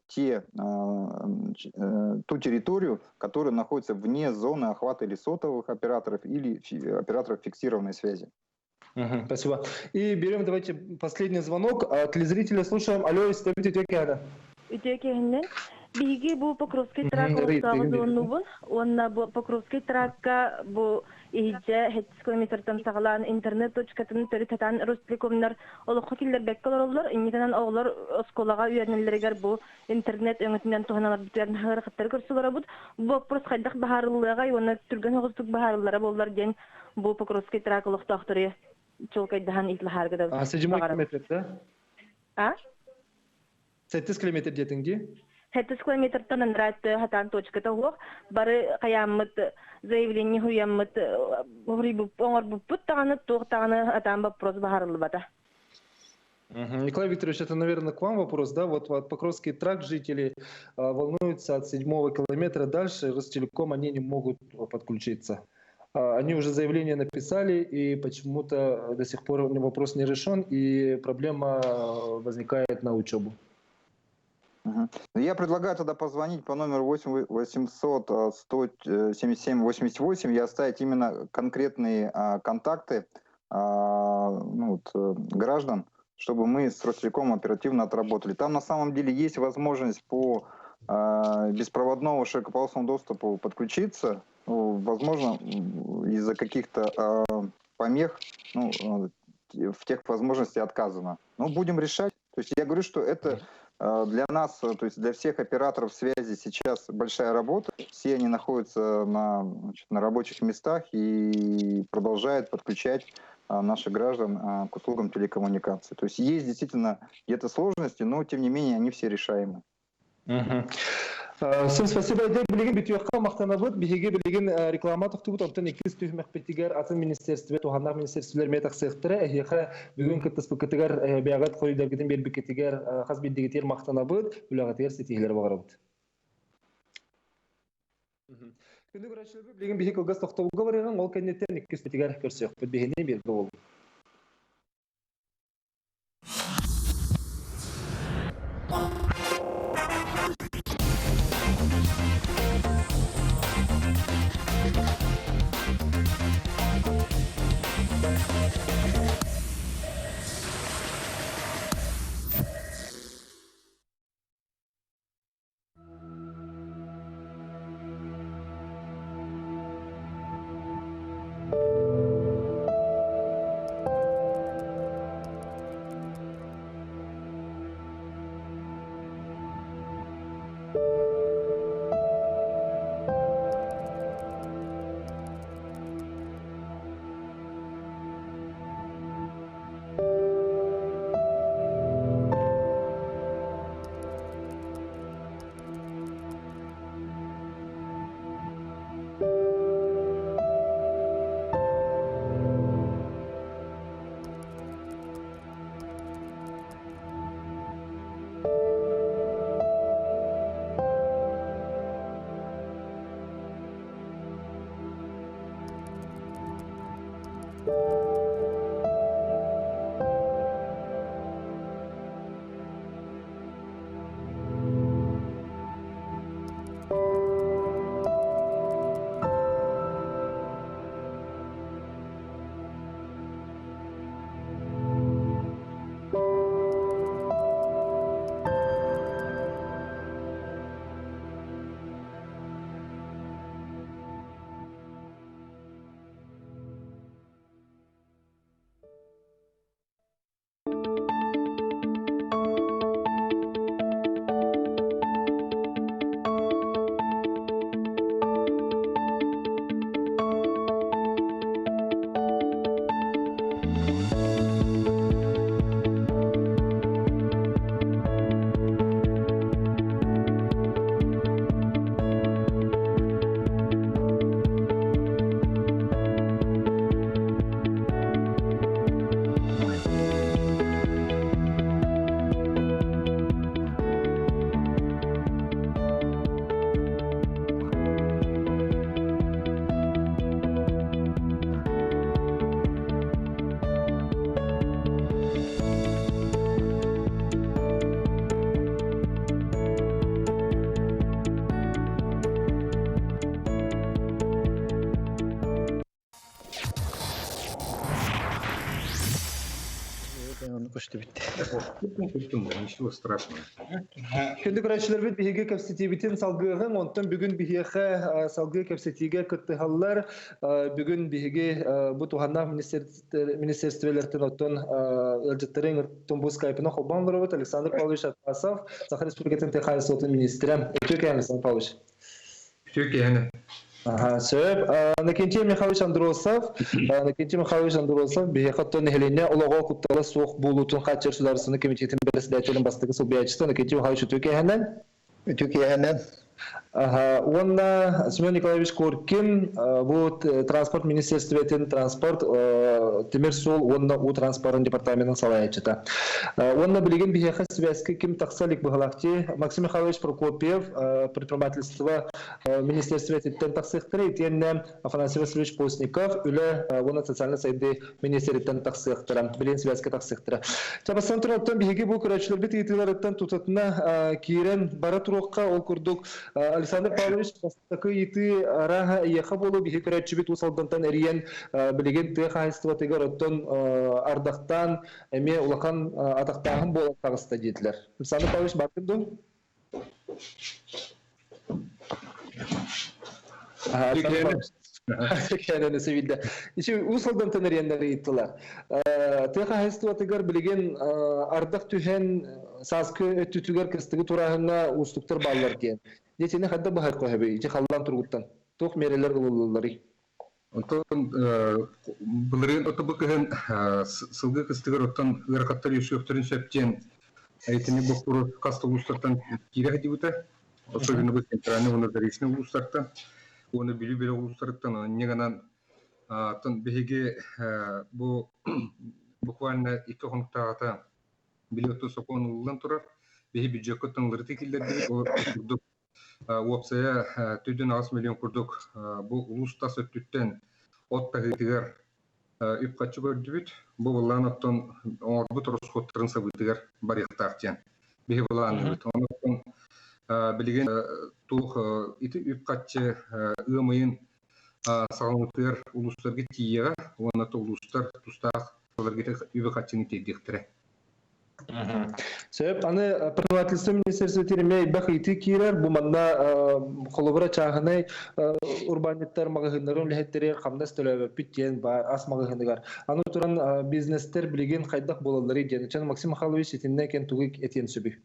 территорию, которая находится вне зоны охвата или сотовых операторов, или операторов фиксированной связи. Угу, спасибо. И берем давайте последний звонок. Телезрителя слушаем. Алло, истэбит, үтүө киэһэ. Үтүө киэһэнэн. Биһиги Бу Покровский тракт олохтооҕу зоннубун уонна бу Покровский тракка бу иһирдьэ 7 километртан саҕалаан интернет точкатын төрүт сатаан Ростелекомнар олоххо киллэрбэккэ олороллор. Инникинэн оҕолор оскуолаҕа үөрэнэллэригэр бу интернет өҥөтүнэн туһаналарбытыгар наһаа ыарахаттары көрсө олоробут. Бу боппуруос хайдах быһаарыллыаҕай уонна түргэн соҕустук быһаарыллара буоллар диэн бу Покровский тракт олохтоохтору чуолкайдаһан ыйыталаһаарга да А, седьмой баҕарабын. километр, да? А? 7 километр диэтиҥ дии? 7 километртан анараа өттө хатаан точката суох. Бары хайааммыт заявление хуйаммыт оҥорбуппут даҕаны туох даҕаны атаан вопрос баһарыллыбата. Николай Викторович, это, наверное, к вам вопрос, да? Вот, вот Покровский тракт жители волнуются от седьмого километра дальше, Ростелеком они не могут подключиться. Они уже заявление написали, и почему-то до сих пор вопрос не решен, и проблема возникает на учебу. Я предлагаю тогда позвонить по номеру 8 800 177 88 и оставить именно конкретные контакты ну, вот, граждан, чтобы мы с Ростелекомом оперативно отработали. Там на самом деле есть возможность по беспроводному широкополосному доступу подключиться. Ну, возможно, из-за каких-то помех, ну, в тех возможностях отказано. Но будем решать. То есть я говорю, что это для нас, то есть для всех операторов связи сейчас большая работа. Все они находятся на, значит, на рабочих местах и продолжают подключать наших граждан к услугам телекоммуникации. То есть есть действительно где-то сложности, но тем не менее они все решаемы. Всем спасибо. Дэ билигин бүтүөххэ махтанабыт. Биһиги билигин реклама тохтубут. Онтон иккис түһүмэхпитигэр атын министерстве, туһаннаах министерстволар эмиэ тахсыахтара. Эһиэхэ бүгүн кыттыспыккытыгар, бэйэҕит хоруйдаргытын биэрбиккитигэр хас биирдигитигэр махтанабыт. Үлэҕитигэр ситиһиилэри баҕарабыт. Күндү көрөөччүлэрбит, билигин биһиги кылгас тохтобулга барыаҕыҥ, ол кэнниттэн иккис битигэр көрсүөхпүт. Биһини бииргэ буолуҥ. Көстүбүт. Ничего страшного. Күндү көрөөччүлэрбит, биһиги кэпсэтиибитин салгыаҕыҥ, онтон бүгүн биһиэхэ салгыы кэпсэтиигэ кыттыһаллар. Бүгүн биһиги бу туһаннаах министерствелэртэн оттон ыалдьыттарын ыҥыртын бу скайпына холбоон олоробут. Александр Павлович Атласов, Саха Республикатын тыа хаһаайыстыбатын министрэ. Үтүө кэһэн, Александр Павлович. Үтүө кэһэн. Аха, сөп. Накентий Михайлович Андросов, Накентий Михайлович Андросов биһиэхэ оттон нэһилиэнньэ олоҕо куттала суох буолуутун хааччыйар судаарыстыбаннай комитетын бэрэссэдээтэлин бастакы солбуйааччыта. Накентий Михайлович, үтүө кэһэнэн. Үтүө киэһэнэн. Аха, уонна Семен Николаевич Коркин, бу транспорт министерствотын транспорт, тимир суол уонна уу транспорын департаменын салайааччыта. Уонна билигин биһиэхэ связка ким тахса илик быһалаахти Максим Михайлович Прокопьев, предпринимательство министерствотыттан тахсыахтара, итиэннэ Афанасий Васильевич Постников, үлэ уонна социальнай сайдыы министериттэн тахсыахтара, билигин связка тахсыахтара. Чабастан тураттан биһиги бу көрөөччүлэрбит ыйытыыларыттан тутатына киирэн бара туруохха. Ол курдук, Александр Павлович, бастакы ыйытыы арааһа эйиэхэ буолуо. Биһиги көрөөччүбүт Уус Алдантан эрийэн, билигин тыа хаһаайыстыбатыгар оттон ардахтаан эмиэ улахан атахтааһын буолан таҕыста диэтилэр. Александр Павлович, бардын дуу? Кэнэн сэбилдэ. Ичи Уус Алдантан эрийэннэр ыйыттылар. Тыа хаһаайыстыбатыгар билигин ардах түһэн, сааскы өттүтүгэр кыстыгы турааһыҥҥа уустуктар бааллар диэн. Дьэ, хайда быһар көһөбүй? Ити халлаан туругуттан туох миэрэлэр ылыллалларый? Онтон былырыын ото бу кыһын сылгы кыстыгар оттон ыарахаттар үөскүөхтэрин сөп диэн итини боппуруос хас да улуустартан киирэ сылдьыбыта. Особенно бу центральный уонна заречный улуустартан уонна Бүлүү бөлөх улуустарыттан. Онньа гынан оттон биһиги бу буквально 2 хонуктааҕыта били оттон сокуон ылыллан турар. Биһи бюджекка оттон уларытыы киллэрдибит. Ол курдук уопсайа 4,8 миллион курдук бу улуус тас өттүттэн от таһыытыгар үп-харчы көрдүбүт. Бу былаан оттон оҥорбут ороскуоттарын сабыытыгар барыахтаах диэн биһи былаанныыбыт. Онон билигин туох ити үп-харчы ыам ыйын саҕаланыытыгар улуустарга тиийиэҕэ уонна улуустар тустаах үбү-харчыны тиэрдиэхтэрэ. Сөп. Аны предпринимательство министерствотыгар эмиэ элбэх ыйытыы киирэр. Бу манна холобура чааһынай урбаанньыттар маҕаһыыннарын үлэһиттэригэр хамнас төлөөбөппүт диэн баар ас маҕаһыыныгар. Аны туран бизнестер билигин хайдах буолалларый диэн. Чан Максим Михайлович, итиннэ кен тугу этиэн сөбүй?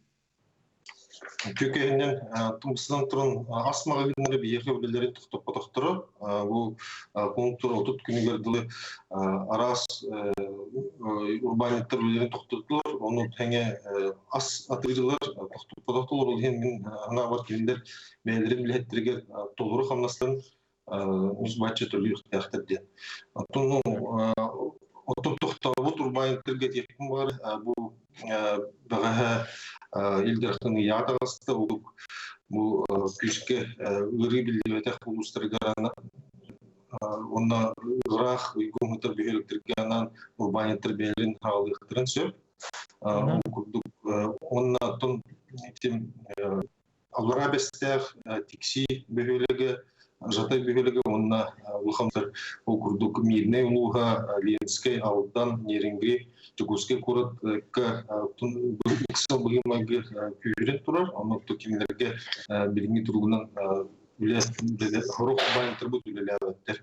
Түкэһинен тумсынан туран ас маҕаһыыннары биһиэхэ үлэлэрин тохтоппотохторо. Бу пункт 30 күнүгэр дылы араас урбаанньыттар үлэлэрин тохтоттулар. Ону тэҥэ ас атыылыылар тохтоппотохтолор. Ол иһин мин анаабар кинилэр бэйэлэрин үлэһиттэригэр толору хамнастан үс бачча төлүөхтээхтэр диэн. Оттон оттон тохтообут урбаанньыттарга этиэхпин баҕар, бу бэҕэһээ Ил Дархан ыйааҕа таҕыста, бу күүскэ ыарыы биллибэтэх улуустарыгар уонна ыраах уйгуҥутар бөһүөлэктэргэ анаан урбаанньыттар бэйэлэрин хаалыахтарын сөп. Ол курдук уонна оттон ити Аллараа Бэстээх, Тиксии бөһүөлэгэ, Жатай бөһүөлэгэ уонна улахантар, ол курдук Мирнэй улууһа, Ленскэй, Алдан, Нерюнгри, Дьокуускай куоракка ыксал быһыы-майгы күүһүрэн турар. Онно кинилэргэ билиҥҥи туругунан үлэ сорох урбаанньыттарбыт үлэлээбэттэр.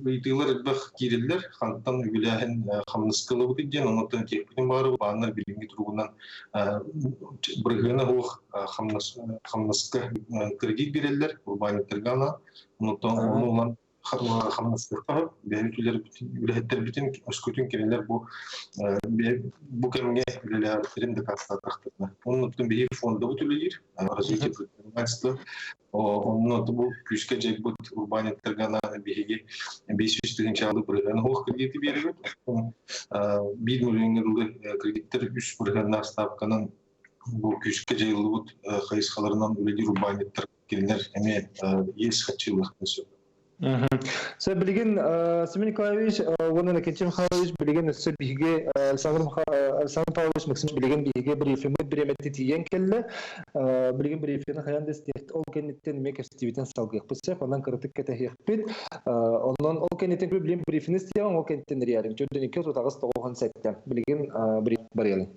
Ыйытыылар элбэх киирэллэр. Хантан үбүлээһин хамнаска ылабытый диэн, оннуттан этиэхпитин баҕарабыт. Бааннар билиҥҥи туругунан бырыһыана суох хамнаска кредит биэрэллэр урбаанньыттарга анаан. Оннуттан ону ылан хамнастыахха, бэйэбит үлэһиттэрбитин, өскөтүн кинилэр бу кэмҥэ үлэлээбиттэрин дакаастаатахтарына. Оннуттан биһиги фондабыт үлэлиир, развитие предпринимательства. Онно бу күүскэ дьайбыт урбаанньыттарга анаан биһиги 500 тыһыынчаалыы бырыһыан суох кредити биэрэбит. 1 миллионҥа дылы кредиттэр үс бырыһыаннаах ставканан бу күүскэ дьайыллыбыт хайысхаларынан үлэлиир урбаанньыттар кинилэр эмиэ иэс харчылыахтарын сөп. Сө билигин Семен Николаевич уонна Накентий Михайлович билигин өссө биһиги Александр Александр Павлович Максим билигин биһиги брифингмит бириэмэтэ тиийэн кэллэ. Билигин брифинг хайан да ол кэнниттэн эмиэ кэстибитин салгыахпыт сөп, онон кыратык кэтэһиэхпит. Онон ол кэнниттэн билигин брифинг истиэҕиҥ, ол кэнниттэн эрийэрим. Төрдөн 2 38 97. Билигин бриф барыалын.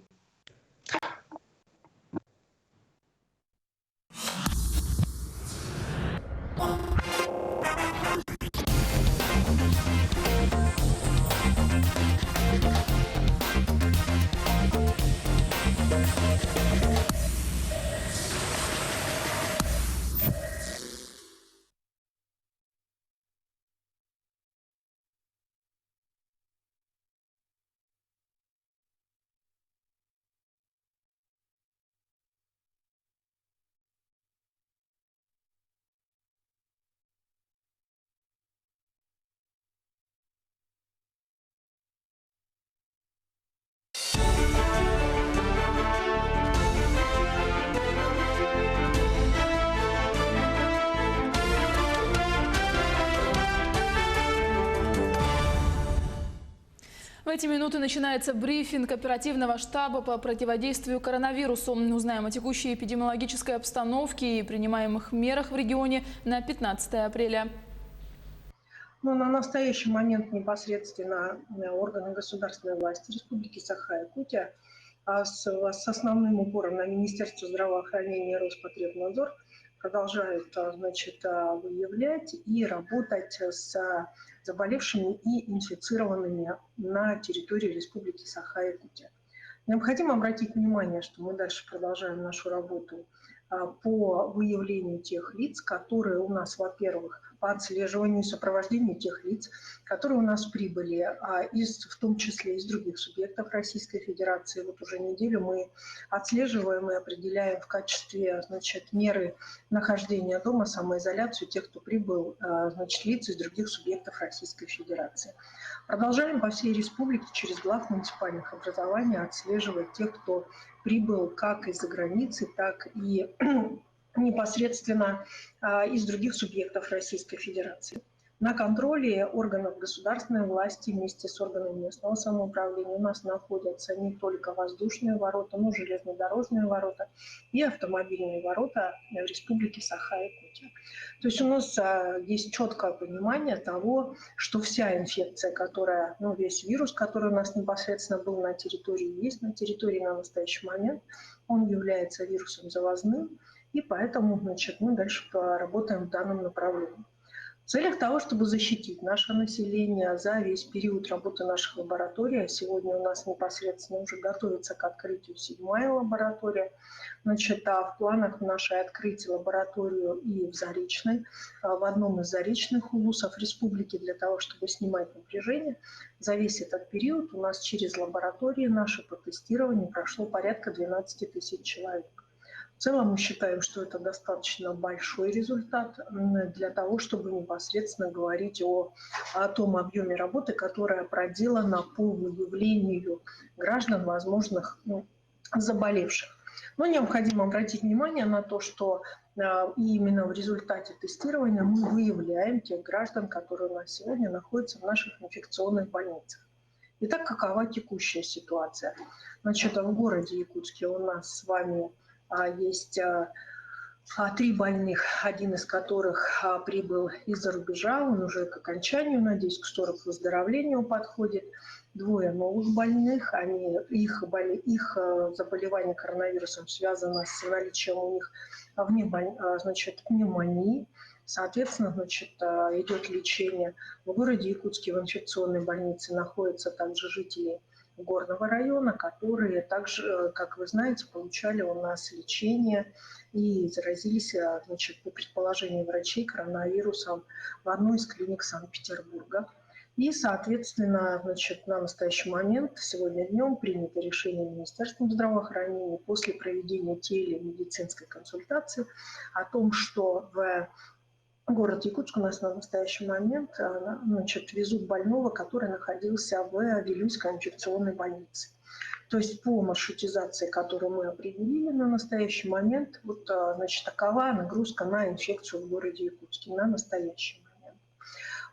В эти минуты начинается брифинг оперативного штаба по противодействию коронавирусу. Узнаем о текущей эпидемиологической обстановке и принимаемых мерах в регионе на 15 апреля. Ну, на настоящий момент непосредственно органы государственной власти Республики Саха-Якутия с основным упором на Министерство здравоохранения и Роспотребнадзор продолжают, значит, выявлять и работать с заболевшими и инфицированными на территории Республики Саха-Якутия. Необходимо обратить внимание, что мы дальше продолжаем нашу работу по выявлению тех лиц, которые у нас, во-первых, по отслеживанию и сопровождению тех лиц, которые у нас прибыли, в том числе из других субъектов Российской Федерации. Вот уже неделю мы отслеживаем и определяем в качестве, значит, меры нахождения дома, самоизоляцию тех, кто прибыл, значит, лиц из других субъектов Российской Федерации. Продолжаем по всей республике через глав муниципальных образований отслеживать тех, кто прибыл как из-за границы, так и непосредственно из других субъектов Российской Федерации. На контроле органов государственной власти вместе с органами местного самоуправления у нас находятся не только воздушные ворота, но и железнодорожные ворота и автомобильные ворота в Республике Саха-Якутия. То есть у нас есть четкое понимание того, что вся инфекция, которая, ну, весь вирус, который у нас непосредственно был на территории, есть на территории на настоящий момент, он является вирусом завозным, и поэтому, значит, мы дальше работаем в данном направлении. В целях того, чтобы защитить наше население за весь период работы наших лабораторий, а сегодня у нас непосредственно уже готовится к открытию 7-я лаборатория, значит, а в планах нашей открыть лабораторию и в Заречной, в одном из заречных улусов республики для того, чтобы снимать напряжение. За весь этот период у нас через лаборатории наше по тестированию прошло порядка 12 тысяч человек. В целом мы считаем, что это достаточно большой результат для того, чтобы непосредственно говорить о том объеме работы, которая проделана по выявлению граждан, возможных, ну, заболевших. Но необходимо обратить внимание на то, что именно в результате тестирования мы выявляем тех граждан, которые у нас сегодня находятся в наших инфекционных больницах. Итак, какова текущая ситуация? Значит, в городе Якутске у нас с вами есть 3 больных, один из которых прибыл из-за рубежа, он уже к окончанию, надеюсь, к 40 выздоровлению подходит. 2 новых больных, их заболевание коронавирусом связано с наличием у них пневмонии. Соответственно, значит, идет лечение. В городе Якутске в инфекционной больнице находятся также жители Горного района, которые также, как вы знаете, получали у нас лечение и заразились, значит, по предположению врачей, коронавирусом в одной из клиник Санкт-Петербурга. И, соответственно, значит, на настоящий момент, сегодня днем, принято решение Министерством здравоохранения после проведения телемедицинской консультации о том, что в город Якутск у нас на настоящий момент, значит, везут больного, который находился в Вилюйской инфекционной больнице. То есть по маршрутизации, которую мы определили на настоящий момент, вот, значит, такова нагрузка на инфекцию в городе Якутске на настоящий момент.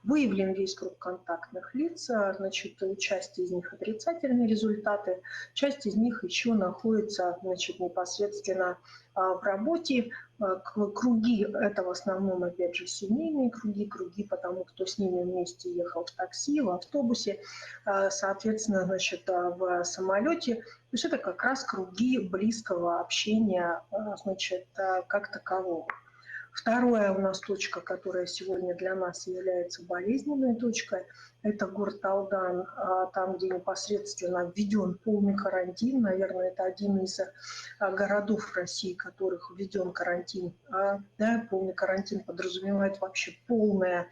Выявлен весь круг контактных лиц, значит, у части из них отрицательные результаты, часть из них еще находится, значит, непосредственно в работе. Круги – это в основном, опять же, семейные круги, круги потому, кто с ними вместе ехал в такси, в автобусе, соответственно, значит, в самолете. То есть это как раз круги близкого общения, значит, как такового. Вторая у нас точка, которая сегодня для нас является болезненной точкой, это город Алдан, там, где непосредственно введен полный карантин. Наверное, это один из городов России, которых введен карантин. Да, полный карантин подразумевает вообще полное,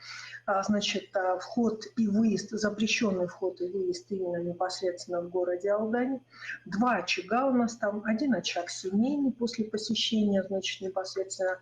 значит, вход и выезд, запрещенный вход и выезд именно непосредственно в городе Алдане. Два очага у нас там, один очаг семейный после посещения, значит, непосредственно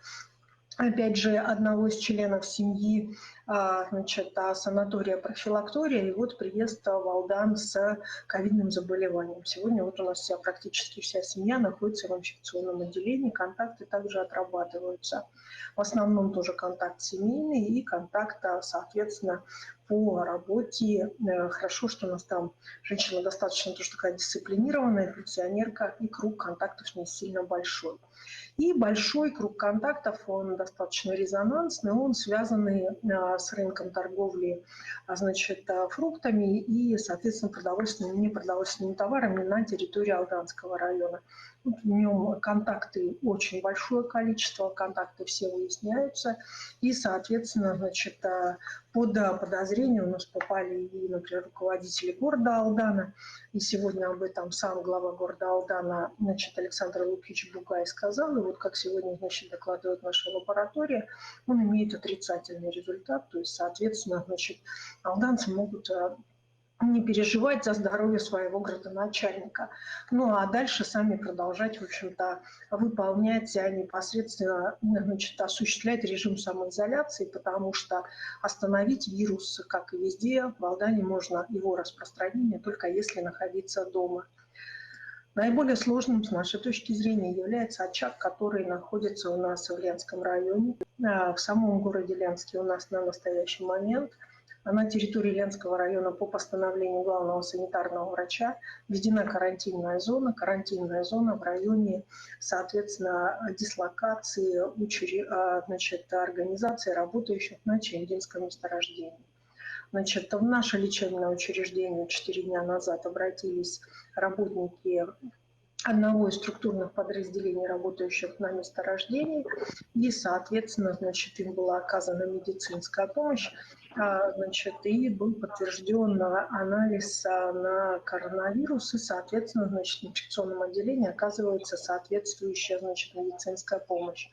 опять же, одного из членов семьи, значит, санатория профилактория, и вот приезд в Алдан с ковидным заболеванием. Сегодня вот у нас вся, практически вся семья находится в инфекционном отделении, контакты также отрабатываются. В основном тоже контакт семейный и контакт, соответственно, по работе. Хорошо, что у нас там женщина достаточно тоже такая дисциплинированная, функционерка, и круг контактов не сильно большой. И большой круг контактов, он достаточно резонансный, он связанный с рынком торговли, значит, фруктами и, соответственно, продовольственными и непродовольственными товарами на территории Алданского района. Вот в нем контакты очень большое количество, контакты все выясняются. И, соответственно, значит, под подозрение у нас попали и, например, руководители города Алдана. И сегодня об этом сам глава города Алдана, значит, Александр Лукич Бугай сказал. И вот как сегодня, значит, докладывает наша лаборатория, он имеет отрицательный результат. То есть, соответственно, значит, алданцы могут не переживать за здоровье своего градоначальника. Ну а дальше сами продолжать, в общем-то, выполнять непосредственно, значит, осуществлять режим самоизоляции, потому что остановить вирус, как и везде, в Алдане можно его распространение только если находиться дома. Наиболее сложным, с нашей точки зрения, является очаг, который находится у нас в Ленском районе. В самом городе Ленске у нас на настоящий момент на территории Ленского района по постановлению главного санитарного врача введена карантинная зона. Карантинная зона в районе, соответственно, дислокации значит, организаций, работающих на Чаяндинском месторождении. Значит, в наше лечебное учреждение 4 дня назад обратились работники одного из структурных подразделений, работающих на месторождении, и, соответственно, значит, им была оказана медицинская помощь, значит, и был подтвержден анализ на коронавирус, и, соответственно, значит, в инфекционном отделении оказывается соответствующая, значит, медицинская помощь.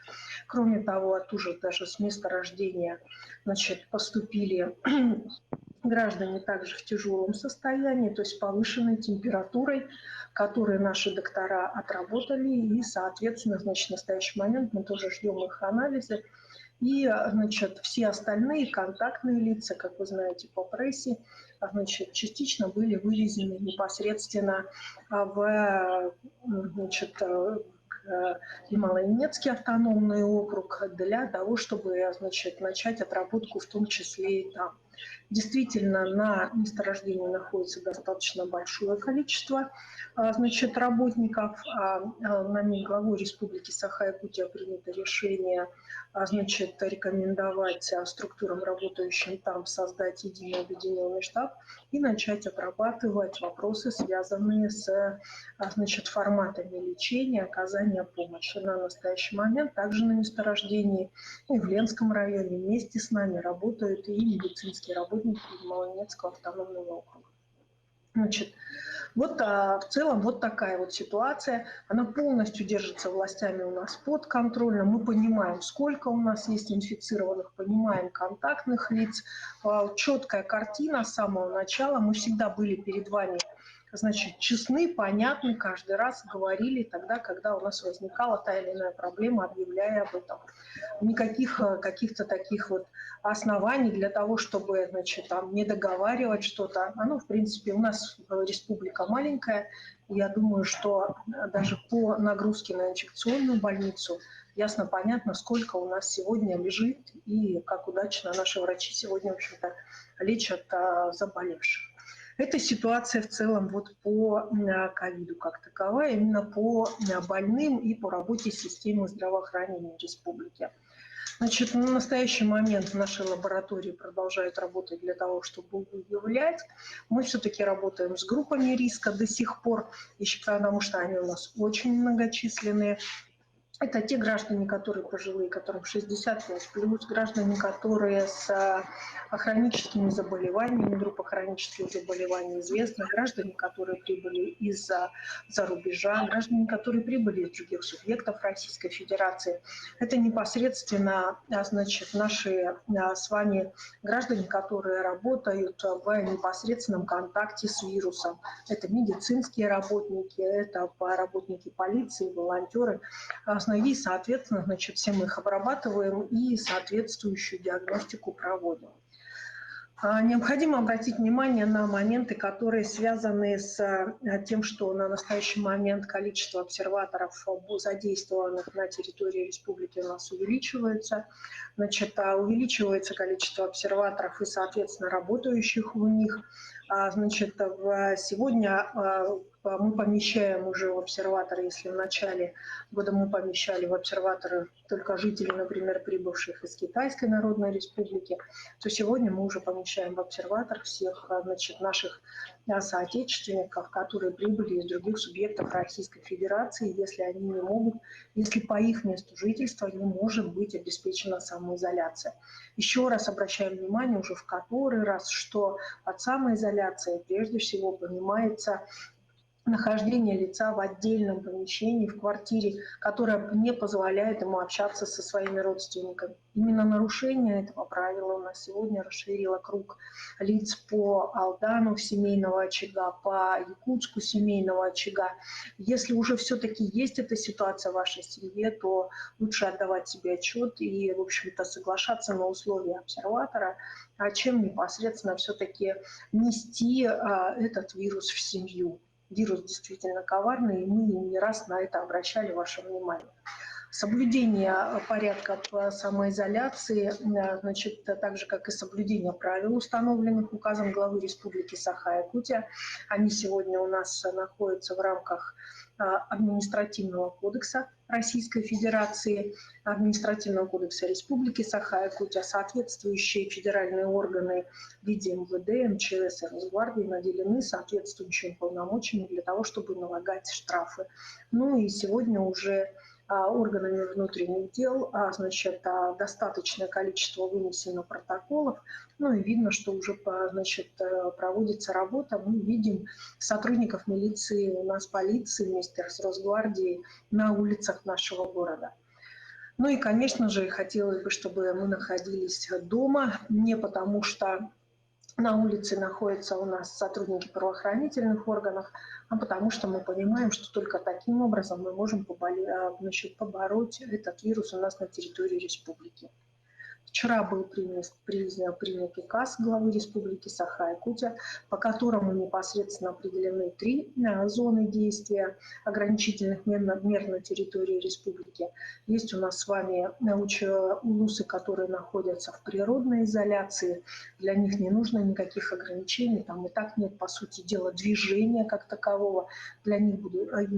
Кроме того, оттуда даже с месторождения, значит, поступили граждане также в тяжелом состоянии, то есть повышенной температурой, которые наши доктора отработали, и, соответственно, значит, в настоящий момент мы тоже ждем их анализы. И, значит, все остальные контактные лица, как вы знаете по прессе, значит, частично были вывезены непосредственно в, значит, Ямало-Ненецкий автономный округ для того, чтобы, значит, начать отработку в том числе и там. Действительно, на месторождении находится достаточно большое количество, значит, работников. Нами, главой Республики Саха-Якутия, принято решение, значит, рекомендовать структурам, работающим там, создать единый объединенный штаб и начать отрабатывать вопросы, связанные с, значит, форматами лечения, оказания помощи. На настоящий момент также на месторождении и в Ленском районе вместе с нами работают и медицинские работники Ямало-Ненецкого автономного округа. Значит, вот в целом вот такая вот ситуация. Она полностью держится властями у нас под контролем. Мы понимаем, сколько у нас есть инфицированных, понимаем контактных лиц. Четкая картина с самого начала. Мы всегда были перед вами, значит, честны, понятны, каждый раз говорили тогда, когда у нас возникала та или иная проблема, объявляя об этом. Никаких каких-то таких вот оснований для того, чтобы, значит, там не договаривать что-то. Оно, в принципе, у нас республика маленькая. Я думаю, что даже по нагрузке на инфекционную больницу ясно понятно, сколько у нас сегодня лежит и как удачно наши врачи сегодня, в общем-то, лечат заболевших. Эта ситуация в целом вот по ковиду как таковая, именно по больным и по работе системы здравоохранения республики. Значит, на настоящий момент наши лаборатории продолжают работать для того, чтобы выявлять. Мы все-таки работаем с группами риска до сих пор, еще потому что они у нас очень многочисленные. Это те граждане, которые пожилые, которым 65 плюс, граждане, которые с хроническими заболеваниями, группа хронических заболеваний известна, граждане, которые прибыли из-за рубежа, граждане, которые прибыли из других субъектов Российской Федерации. Это непосредственно, значит, наши с вами граждане, которые работают в непосредственном контакте с вирусом. Это медицинские работники, это работники полиции, волонтеры. И, соответственно, значит, все мы их обрабатываем и соответствующую диагностику проводим. Необходимо обратить внимание на моменты, которые связаны с тем, что на настоящий момент количество обсерваторов, задействованных на территории республики, у нас увеличивается. Значит, увеличивается количество обсерваторов и, соответственно, работающих у них. Значит, сегодня мы помещаем уже в обсерваторы, если в начале года мы помещали в обсерваторы только жителей, например, прибывших из Китайской Народной Республики, то сегодня мы уже помещаем в обсерватор всех, значит, наших соотечественников, которые прибыли из других субъектов Российской Федерации, если они не могут, если по их месту жительства не может быть обеспечена самоизоляция. Еще раз обращаем внимание, уже в который раз, что под самоизоляцией прежде всего понимается нахождение лица в отдельном помещении, в квартире, которая не позволяет ему общаться со своими родственниками. Именно нарушение этого правила у нас сегодня расширило круг лиц по Алдану семейного очага, по Якутску семейного очага. Если уже все-таки есть эта ситуация в вашей семье, то лучше отдавать себе отчет и, в общем-то, соглашаться на условия обсерватора, чем непосредственно все-таки нести этот вирус в семью. Вирус действительно коварный, и мы не раз на это обращали ваше внимание. Соблюдение порядка по самоизоляции, значит, так же, как и соблюдение правил, установленных указом главы Республики Саха-Якутия, они сегодня у нас находятся в рамках Административного кодекса Российской Федерации, Административного кодекса Республики Саха-Якутия, соответствующие федеральные органы в виде МВД, МЧС и Росгвардии наделены соответствующими полномочиями для того, чтобы налагать штрафы. Ну и сегодня уже органами внутренних дел, значит, достаточное количество вынесено протоколов. Ну и видно, что уже, значит, проводится работа. Мы видим сотрудников милиции, у нас полиции вместе с Росгвардией на улицах нашего города. Ну и, конечно же, хотелось бы, чтобы мы находились дома, не потому что на улице находятся у нас сотрудники правоохранительных органов, а потому что мы понимаем, что только таким образом мы можем значит, побороть этот вирус у нас на территории республики. Вчера был принят указ главы Республики Саха-Якутия, по которому непосредственно определены 3 зоны действия ограничительных мер на территории республики. Есть у нас с вами улусы, которые находятся в природной изоляции. Для них не нужно никаких ограничений, там и так нет, по сути дела, движения как такового. Для них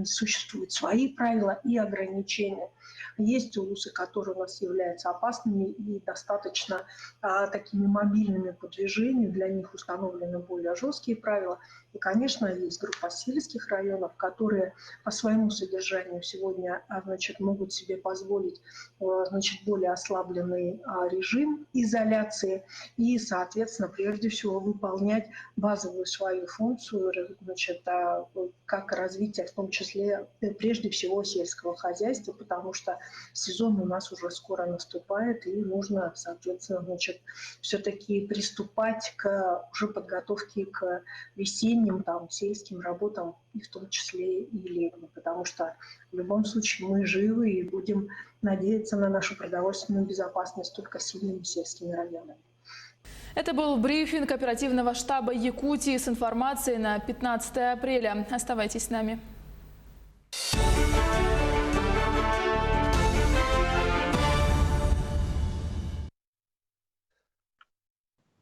существуют свои правила и ограничения. Есть улусы, которые у нас являются опасными и достаточно такими мобильными по движению, для них установлены более жесткие правила. И, конечно, есть группа сельских районов, которые по своему содержанию сегодня, значит, могут себе позволить, значит, более ослабленный режим изоляции и, соответственно, прежде всего выполнять базовую свою функцию, значит, как развитие, в том числе, прежде всего, сельского хозяйства, потому что сезон у нас уже скоро наступает, и нужно, соответственно, значит, все-таки приступать к уже подготовке к весенним там, сельским работам, и в том числе и летним, потому что в любом случае мы живы и будем надеяться на нашу продовольственную безопасность только сильными сельскими районами. Это был брифинг оперативного штаба Якутии с информацией на 15 апреля. Оставайтесь с нами.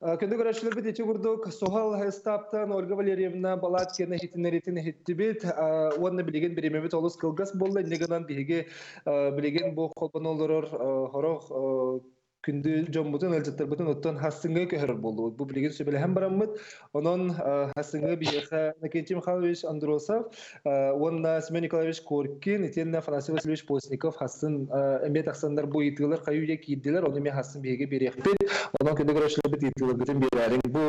Күндү көрөөччүлэрбит ити курдук суһал ыстааптан Ольга Валерьевна Балаткина иһитиннэриитин иһиттибит уонна билигин бириэмэбит олус кылгас буолла. Инньэ гынан биһиги билигин бу холбоно олорор хорох күндү дьоммутун, ыалдьыттарбытын оттон хассыҥҥа көһөрөр буоллубут. Бу билигин сүбэлэһэн бараммыт. Онон хассыҥҥа биһиэхэ Иннокентий Михайлович Андросов уонна Семен Николаевич Коркин, итиэннэ Афанасий Васильевич Постников хассын эмиэ тахсаннар бу ыйытыылар хайыы-үйэ киирдилэр, ону эмиэ хассын биһиги биэриэхпит. Онон күндү көрөөччүлэрбит ыйытыыларгытын биэрээриҥ. Бу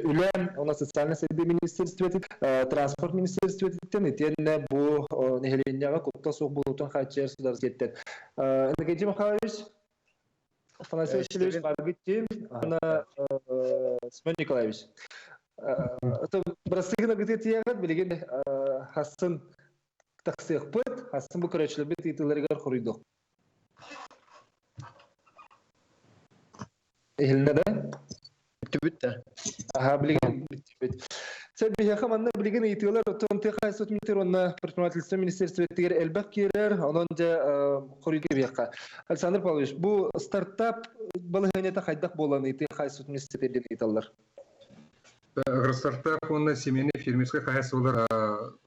үлэ уонна социальнай сайдыы министерствотын, транспорт министерствотыттан итиэннэ бу нэһилиэнньэҕэ куттал суох буолуутун хааччыйар судаарыстыбаттан. Иннокентий Михайлович, Афанасий Васильевич Баргыттин, Анна Семен Николаевич. Бырастыгын агытыатыйаҕыт билигин хассын тахсыахпыт, хассын бу көрөөччүлэрбит ыйытыыларыгар хоруйдуох. Иһилинэ да? Бүттүбүт да. Аха, билигин бүттүбүт. Сэ биһиэхэ манна билигин ыйытыылар оттон тыа хаһаайыстыбатын министр уонна предпринимательство министерствотыгар элбэх киирэр, онон дьэ хоруйга биэххэ. Александр Павлович, бу стартап балаһыанньата хайдах буолан тыа хаһаайыстыбатын министртиэтэ диэн ыйыталлар? Агростартап уонна семейный фермерскэй хаһаайыстыбалар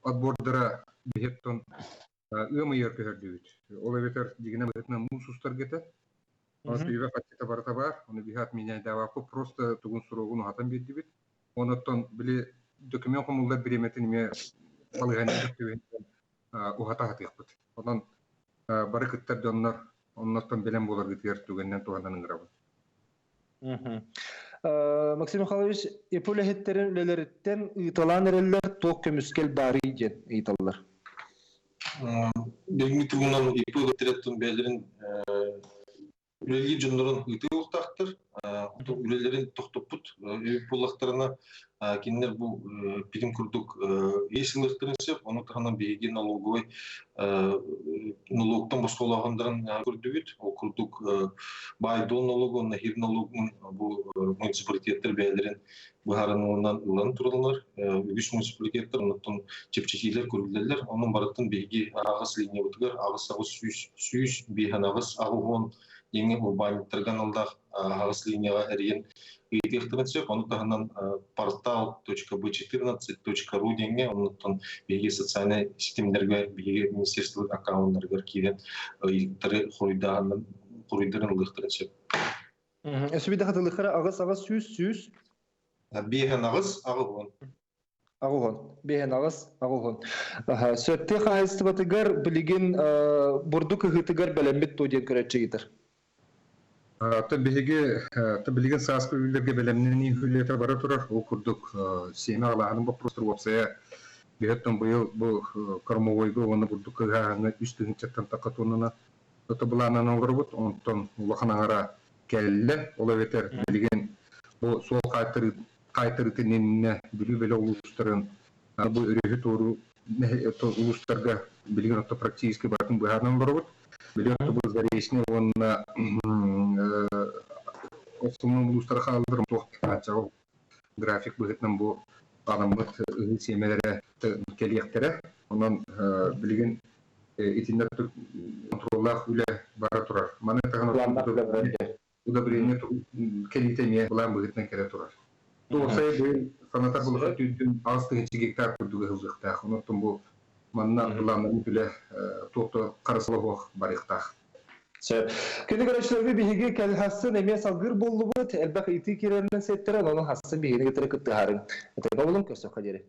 отбордара биһиэттэн ыам ыйыгар көһөрдүбүт. Ол эбэтэр дьигинэ быһыытынан муус устарга этэ. Оны пиво хаччыта барыта баар. Оны биһи отменяйдаабакка просто тугун суругун уһатан биэрдибит. Онуттан били документ хомуллар бириэмэтин эмиэ балаһыанньа түбэһинэн уһата сатыахпыт. Онон бары кыттар дьоннор оннортон бэлэм буоларгытыгар түгэнинэн туһанан ыҥырабын. Максим Михайлович, ИП үлэһиттэрин үлэлэриттэн ыыталаан эрэллэр туох көмүскэл баарый диэн ыйыталлар. Билиҥҥи туһунан ИП үлэһиттэрин бэйэлэрин үлэлиир дьоннорун ыытыахтаахтар. Үлэлэрин тохтоппут эбит буоллахтарына, кинилэр бу билим курдук иэс ылыахтарын сөп. Ону таһынан биһиги налоговай налогтан босхолооһуннарын көрдүбүт. Ол курдук баай-дуол налогу уонна хир налогун бу муниципалитеттар бэйэлэрин быһаарыныынан ылан тураллар. Үгүс муниципалитеттар оннуттан чэпчэтиилэр көрүллэллэр. Онон барытын биһиги аҕыс линиябытыгар 88 105 80 диэҥҥэ урбаанньыттарга аналлаах аһаҕас линияҕа эрийэн ыйытыахтарын сөп. Ону таһынан портал.b14.ru диэҥҥэ оннуттан биһиги социальнай ситимнэргэ биһиги министерствобыт аккауннарыгар киирэн ыйытыктары хоруйдааһыннан хоруйдарын ылыахтарын сөп. Өсүбүдэ хатылыхара аҕыс аҕыс сүүс сүүс Биэһэн аҕыс аҕыс уон. Аҕуһун. Биэһэн аҕыс, аҕуһун. Сөптөөх хаһаайыстыбатыгар билигин бурдук ыһыытыгар бэлэммит дуо диэн көрөөччү ыйытар. Та биһиги та билигин сааскы үлэлэргэ бэлэмнэнии үлэтэ бара турар. Ол курдук сиэмэ аҕалааһынын боппуруостар уопсайа биһиттэн быйыл бу кормовойга уонна бурдук ыһааһыҥҥа 3 тыһыынчаттан тахха туоннаны тута былааннан олоробут. Онтон улахан аҥара кэллэ. Ол эбэтэр билигин бу суол хаайтарыытын иннинэ Бүлүү бөлөх улуустарын бу өрүһү туоруу улуустарга билигин отто практически барытын быһаарынан олоробут. Билигин отто бу Заречный уонна Охсумун улуустара хааллар туох хааччаҕа график быһыытынан бу аҕаммыт ыһыы сиэмэлэрэ кэлиэхтэрэ. Онон билигин итиннэ контроллаах үлэ бара турар. Маны таһынан удобрение кэлиитэ эмиэ былаан быһыытынан кэлэ турар. Туосай быйыл санатар булаха түүнтүн 8 тыһыынча гектар курдук ыһыллыахтаах. Онон бу манна былааннаммыт үлэ туох да харысыла суох барыахтаах. Сөп. Күнү көрөөччүлэрбит биһиги кэлхассын эмиэ салгыыр буоллубут. Элбэх ыйытыы киирэринэн сиэттэрэн, онон хассын биһигини кытары кыттыһаарыҥ. Этэргэ булун көрсөххө диэри.